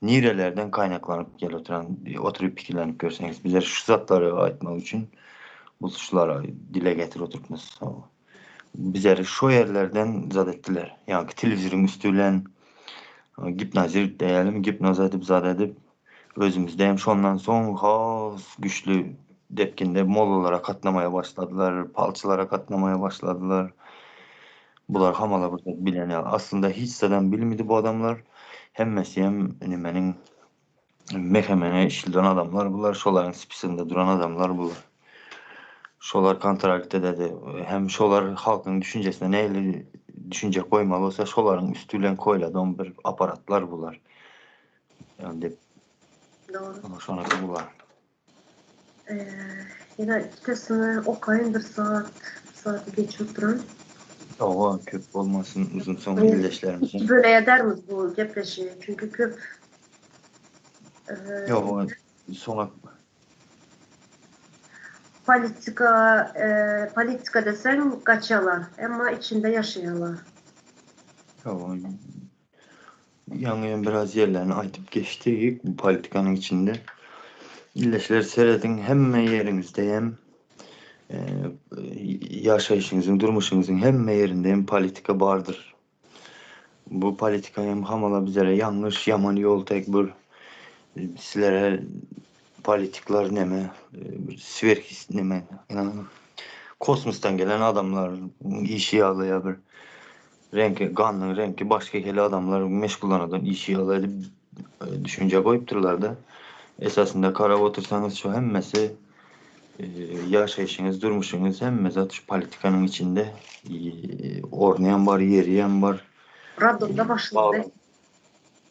Speaker 2: nirelerden kaýnaklanyp gelip oturan oturyp pikirlenip görseňiz bizler şu zatlary aýtmak üçin bu şulara dile getirip oturypmyz. Bizleri şo ýerlerden zat etdiler. Ýaňky telewizoryň üsti bilen gipnozir diýelim, gipnoz edip zat edip özümizde hem şondan soň has güçli depginde mollalara gatnamaýa başladylar, palçylara gatnamaýa başladylar. Bular hamala bir zat bilen ýaly. Aslynda hiç zadam bilmedi bu adamlar. Hemmesi hem nimeniň MHM-ne işleden adamlar bular, şolaryň spisinde duran adamlar bular. Şolar kontrakt ededi. Hem şolar halkyň düşünjesine nähili düşünje goýmaly bolsa, şolaryň üsti bilen koýladon bir aparatlar bular. Ýa dep.
Speaker 1: Dogry.
Speaker 2: Ana şonasy bular.
Speaker 1: Ýene ikisini okaýyn bir saat, bir saat geçip duran.
Speaker 2: Hawa, köp bolmasyn, uzyn soň ildeşlerimiziň.
Speaker 1: Iki böle edermiz bu gepleşiği, çünki köp.
Speaker 2: Ýok, soňa.
Speaker 1: Politika, politika deseň gaçýarlar, emma içinde ýaşaýarlar.
Speaker 2: Hawa, Ýaňy hem biraz ýerlerini aýdyp geçdik bu politikanyň içinde. Ildeşler serediň hemme ýeriňizde hem. Ýaşaýşyňyzyň, durmuşyňyzyň hemme ýerinde hem politika bardyr. Bu politika hem hamala bizlere ýalňyş, ýaman ýol tek bir sizlere politikler neme bir swerhis neme kosmosdan gelen adamlar işi ýaly ýa bir reňki ganyň reňki başga hili adamlar meşgullanadan işi ýaly edip düşünje goýupdyrlarda. Esasynda garap otursaňyz şu hemmesi Ýaşaýşyňyz, durmuşyňyz hemme zat şu politikanyň içinde. Orny hem bar, ýeri hem bar.
Speaker 1: Raddomda başlandy.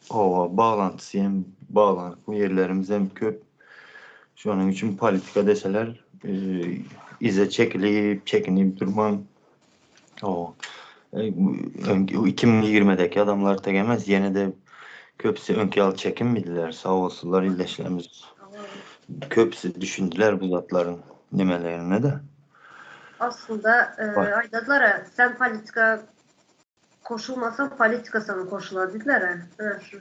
Speaker 2: Hawa, baglantysy hem baglanyk ýerlerimiz hem köp. Şonuň üçin politika deseler, yza çekilip, çekinip durmaň. Hawa. 2020-däki adamlar tek emes, ýene-de köpüsi öňki ýaly çekinmediler. Sag bolsunlar ildeşlerimiz. Köpüsi düşündiler bu zatlaryň nimelerine-de.
Speaker 1: Aslynda aýdadylar-a, sen politika koşulmasaň, politika saňa koşular diýdiler-ä. Ine şu.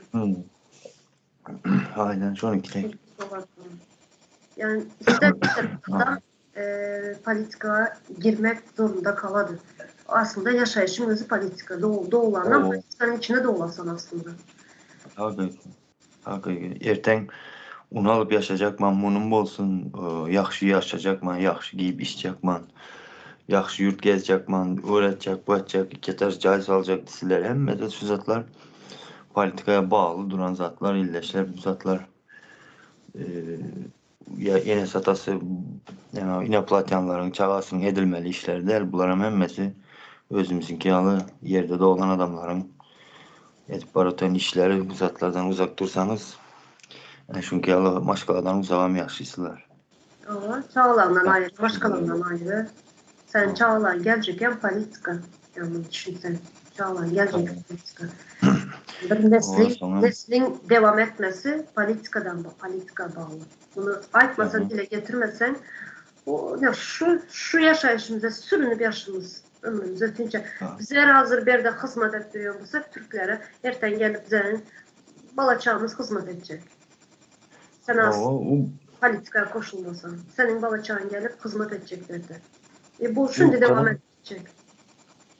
Speaker 2: Aýdan şonuňky.
Speaker 1: Ýani ister-istemez politika girmek zorunda kalady. Aslynda ýaşaýşyň özi politika. Doglandan politikanyň içinde doglasan aslynda.
Speaker 2: Hakyky. Hakyky. Erteň un alyp ýaşajakman, munum bolsun, ýagşy ýaşajakman, ýagşy giýip içjekman, ýagşy ýurt gezjekman, öwretjek, bu etjek, iki etaž jaý saljak diýseler, hemme-de şu zatlar politikaya bagly duran zatlar, ildeşler bu zatlar. Ýa enesi-atasy ýa inoplatýanlaryň çagasynyň edilmeli işleri däl. Bularam hemmesi özümiziňki ýaly ýerde doglan adamlaryň edip baratan işleri. Bu zatlardan uzak dursaňyz, ene şuňky ýaly maşgaladan uzagam ýagşysylar.
Speaker 1: Hawa, çagalaňdan aýry, maşgalaňdan aýry. Sen çagalaň geljegem politika. Ýa muny düşünseň, çagalaň geljegi politika. Bir nesliň, nesliň dewam etmesi politikadan, politika bagly. Muny aýtmasaň, dile getirmeseň, o şu şu ýaşaýşymyzda sürünip ýaşymyz ömrümiz ötünçä. Biz her hazir bu ýerde hyzmat edip ýören bolsak türklere, erten gelip bizeniň bala-çagamyz hyzmat etjek. Sen az politika goşulmasaň, seniň bala-çagaň gelip hyzmat etjek bu ýerde. E bu şindi dewam etjek.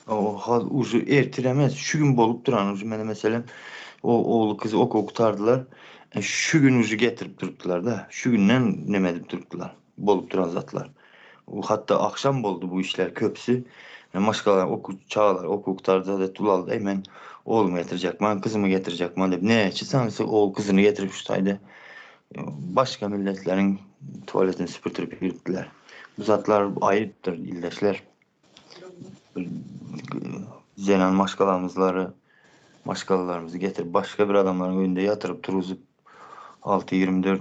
Speaker 2: O hal uje ertir emes, şu gün bolup duran uje mene meselem o ogly kyzy okuw gutardylar. E, şu gün uje getirip durupdylar da. Şu günden neme edip durupdylar. Bolup duran zatlar. O hatda akşam boldy bu işler köpüsi. E, maşgala okuw çagalar okuw gutardy da ulaldy. Ey men oglumy getirjek man, kyzymy getirjek man dep. Näçe sanysy ogul kyzyny getirip şu taýda e, başga milletleriň tualetini süpürtirip ýürüpdiler. Bu zatlar aýypdyr ildeşler. Zenan maşgalamyzlary maşgalalarymyzy getirip başga bir adamlaryň öýünde ýatyryp turuzyp 6-24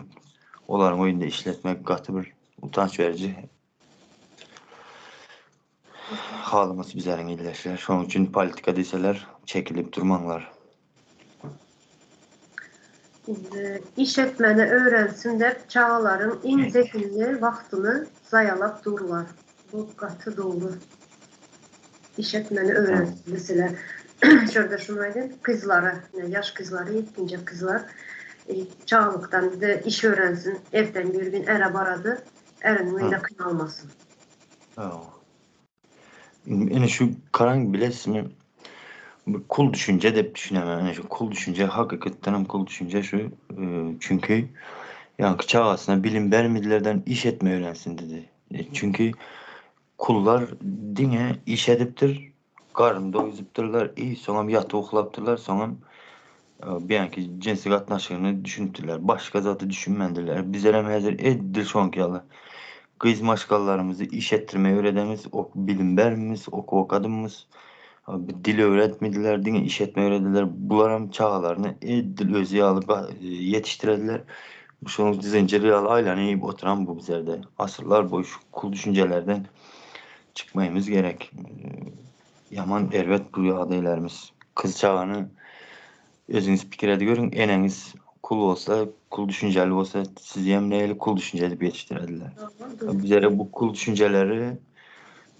Speaker 2: olaryň öýünde işletmek gaty bir utanç beriji halymyz bizleriň ildeşler. Şonuň üçin politika diýseler çekilip durmaňlar.
Speaker 1: Indi iş etmäni öwrensin dep çagalaryň iň zehinli wagtyny zaýalap durlar. Bu gaty dogry. Iş etmäni öwrensin meselä şu ýerde şuny aýdaýyn gyzlara ine ýaş gyzlary ýetginjek gyzlar çagalykdan bir iş öwrensin erten bir gün äre barady äriniň öýünde kynalmasyn.
Speaker 2: Ine şu garaň bilesizmi bir kul düşünje dep düşünemän ine şu kul düşünje hakykatdan hem kul düşünje şu çünki ýaňky çagasyna bilim bermedilerden iş etme öwrensin dedi. Çünki kullar diňe iş edipdir garyn doýuzypdyrlar i soňam ýatyp uklapdyrlar soňam beýanki jinsi gatnaşygyny düşünipdirler başga zady düşünmändirler bizlerem häzir edil şoňky ýaly Gyz maşgalalarymyzy iş etdirmegi öwredemiz, ok bilim bermimiz, okuw okadymyz. Dil öwretmediler, diňe iş etmegi öwrediler. Bularam çagalaryny edil özi ýaly ýetişdirediler. Şonuň zynjyr ýaly aýlanyp oturan bu bizlerde. Asyrlar boýy şu kul düşünjelerden çykmaýymyz gerek. Ýaman erbet bu ýagdaýlarymyz. Kyz çagany Özüňiz pikir edip görüň, eneňiz kul bolsa, kul düşünjeli bolsa, sizi hem nähili kul düşünje edip ýetişdirediler. Bizlere bu kul düşünjeleri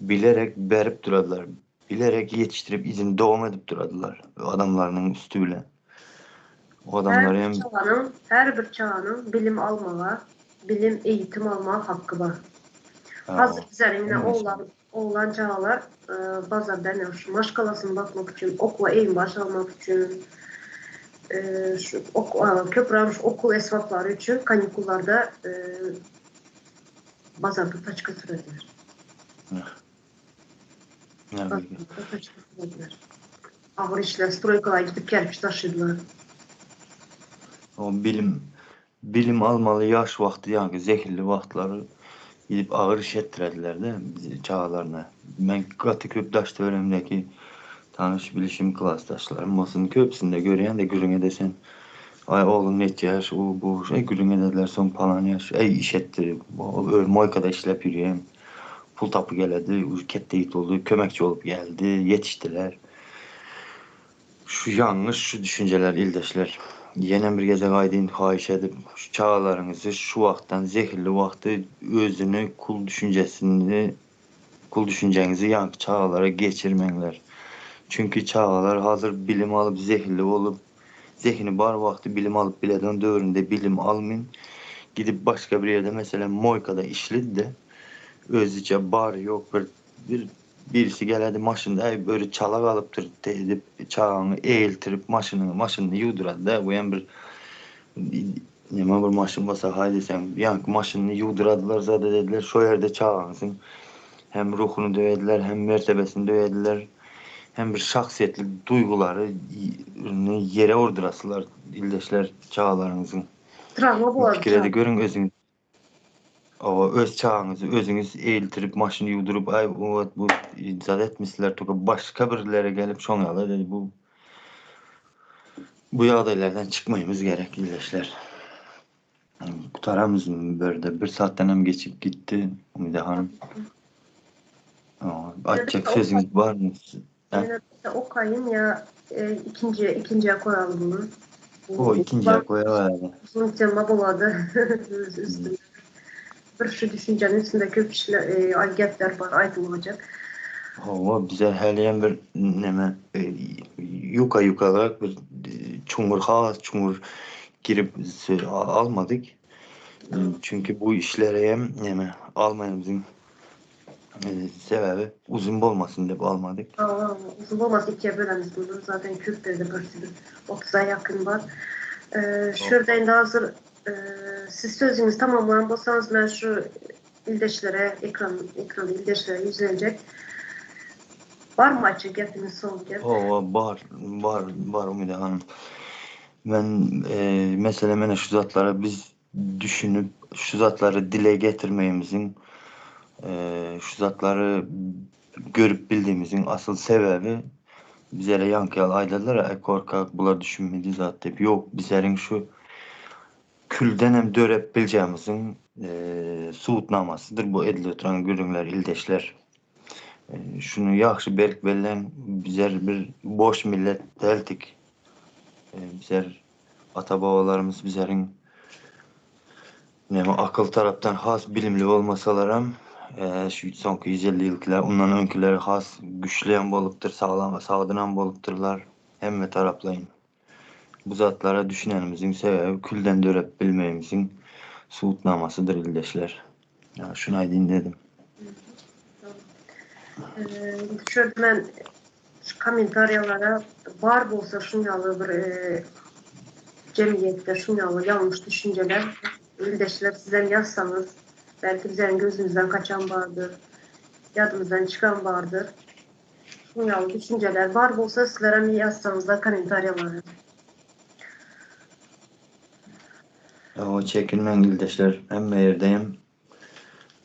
Speaker 2: bilerek berip duradylar. Bilerek ýetişdirip yzyny dowam edip duradylar. Adamlarynyň üsti bilen. O adamlar hem
Speaker 1: her bir çaganyň bilim almaga, bilim, eýitim almaga hakky bar. Hazır bizler ine oğlan oğlan çagalar bazarda ine şu maşgalasyny bakmak üçin, okuwa egin-baş almak üçin, şu köpräk şu okuw esbaplary üçin kanikullarda bazarda taçka sürerler. Agyr işler, stroýkalara gidip kerpiç daşydylar.
Speaker 2: O bilim bilim almaly ýaş wagty ýaňky zehilli wagtlary gidip agyr iş etdirediler-de çagalaryna. Men gaty köp daş-töweregimdäki tanyş bilişim klasdaşlarym bolsun köpüsinde görýän-de gürrüň edesen aý oglum neçe ýaş u bu şeý gürrüň edediler soň palan ýaş äý iş etdi moýkada işläp ýörýän. Pul tapy geledi, uj ketde ýigit boldy, kömekçi bolup geldi, ýetişdiler. Şu ýalňyş şu düşünjeler ildeşler. Ýenem bir gezek aýdyn haýyş edip, şu çagalaryňyzy şu wagtdan zehilli wagty özüni kul düşünjesini kul düşünjeňizi ýaňky çagalara geçirmeňler. Çünki çagalar hazir bilim alyp zehilli bolup Zehini bar wagty bilim alyp bileden döwründe bilim almyn gidip başga bir ýerde meselem moýkada işledi-de özüçe bar ýok bir bir birisi geledi maşynda äý böri çala galypdyr diýip çagaňy egiltirip maşynyňy maşynyny ýuwdurady-da bu hem bir neme bir maşyn bolsa haý diýseň ýaňky maşynyny ýuwduradylar zat edediler şo ýerde çagaňyzyň hem ruhuny döwediler hem mertebesini döwediler. Hem bir şahsyýetlik duýgulary ýere urdurasylar ildeşler çagalaryňyzyň.
Speaker 1: Trawma bolar
Speaker 2: Pikir ede görüň özüňiz. Owa öz çagaňyzy özüňiz eýiltirip maşyn ýuwduryp aý owat bu zat etmişler tuka başga birlere gelip şoň ýaly edeli bu bu ýagdaýlardan çykmaýymyz gerek ildeşler. Gutaramyz berde bir saatdan hem geçip gitti Umide hanım. Aýtjak sözüňiz barmy?
Speaker 1: Ýene okaýyn ýa e, ikinji ikinjiye koýaly bunu.
Speaker 2: O ikinjiye koýaly.
Speaker 1: Uzun tema bolady. Üstünde. Bir şu düşünjenin üstünde köp işler, e, gepler bar aýdylajak.
Speaker 2: Hawa, bize häliyem bir neme e, ýuka ýukarak bir çuňňur has çuňňur girip almadyk. Çünki bu işlere hem neme almaýamyzyň sebäbi uzyn bolmasyn diýip almadyk.
Speaker 1: Uzyn bolmasyn ikiye bölemiz bunu. Zaten Kürtlerde bir sürü 30'a yakın bar. Şurada indi hazır siz sözüňizi tamamlan bolsaňyz men şu ildeşlere ekran ekranda ildeşlere ýüzlenjek. Barmy aýtjak gepiňiz soňky gep?
Speaker 2: Hawa bar bar bar Umyda hanym. Men meselem ene şu zatlara biz düşünip şu zatlary dile getirmegimiziň şu zatlary görüp bildigimiziň asyl sebäbi bizlere ýaňky ýaly aýdadylar aý korkak bular düşünmedi zat diýip ýok bizleriň şu küldenem dörep biljegimiziň subutnamasydyr bu edilip oturan gürrüňler ildeşler. Şuny ýagşy berk belläň bizler bir boş millet däldik. Bizler ata babalarymyz bizleriň neme akyl tarapdan has bilimli bolmasalaram şu soňky 150 ýylkylar ondan öňkiler has güçli hem bolupdyr saglam sagdynam bolupdyrlar hemme taraplaýyn. Bu zatlara düşünenimiziň sebäbi külden dörep bilmegimiziň subutnamasydyr ildeşler. Ýa şuny aýdyn dedim.
Speaker 1: Şu ýerde men şu kommentariýalara bar bolsa şuň ýaly bir jemgyýetde şuň ýaly ýalňyş düşünjeler ildeşler sizem ýazsaňyz belki bizäň gözümizden gaçan bardyr, ýadymyzdan çykan bardyr. Şuň ýaly düşünjeler bar bolsa sizlerem ýazsaňyzlar kommentariýalara.
Speaker 2: Hawa çekinmäň ildeşler hemme ýerde hem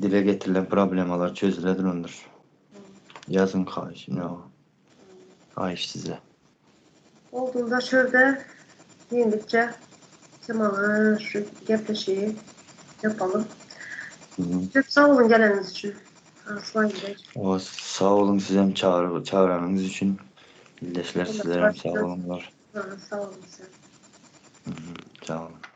Speaker 2: dile getirilen problemalar çözüle durandyr. Ýazyň haýyş ine haýyş size.
Speaker 1: Oldunda şurada ýeňillikçe temaly şu gepleşiği yapalım. Köp sag boluň geleniňiz üçin. Arslan Bey.
Speaker 2: O sag boluň sizem çagyr çagyranyňyz üçin. İldeşler sizlerem sag boluňlar.
Speaker 1: Sag boluň size.
Speaker 2: Sag boluň.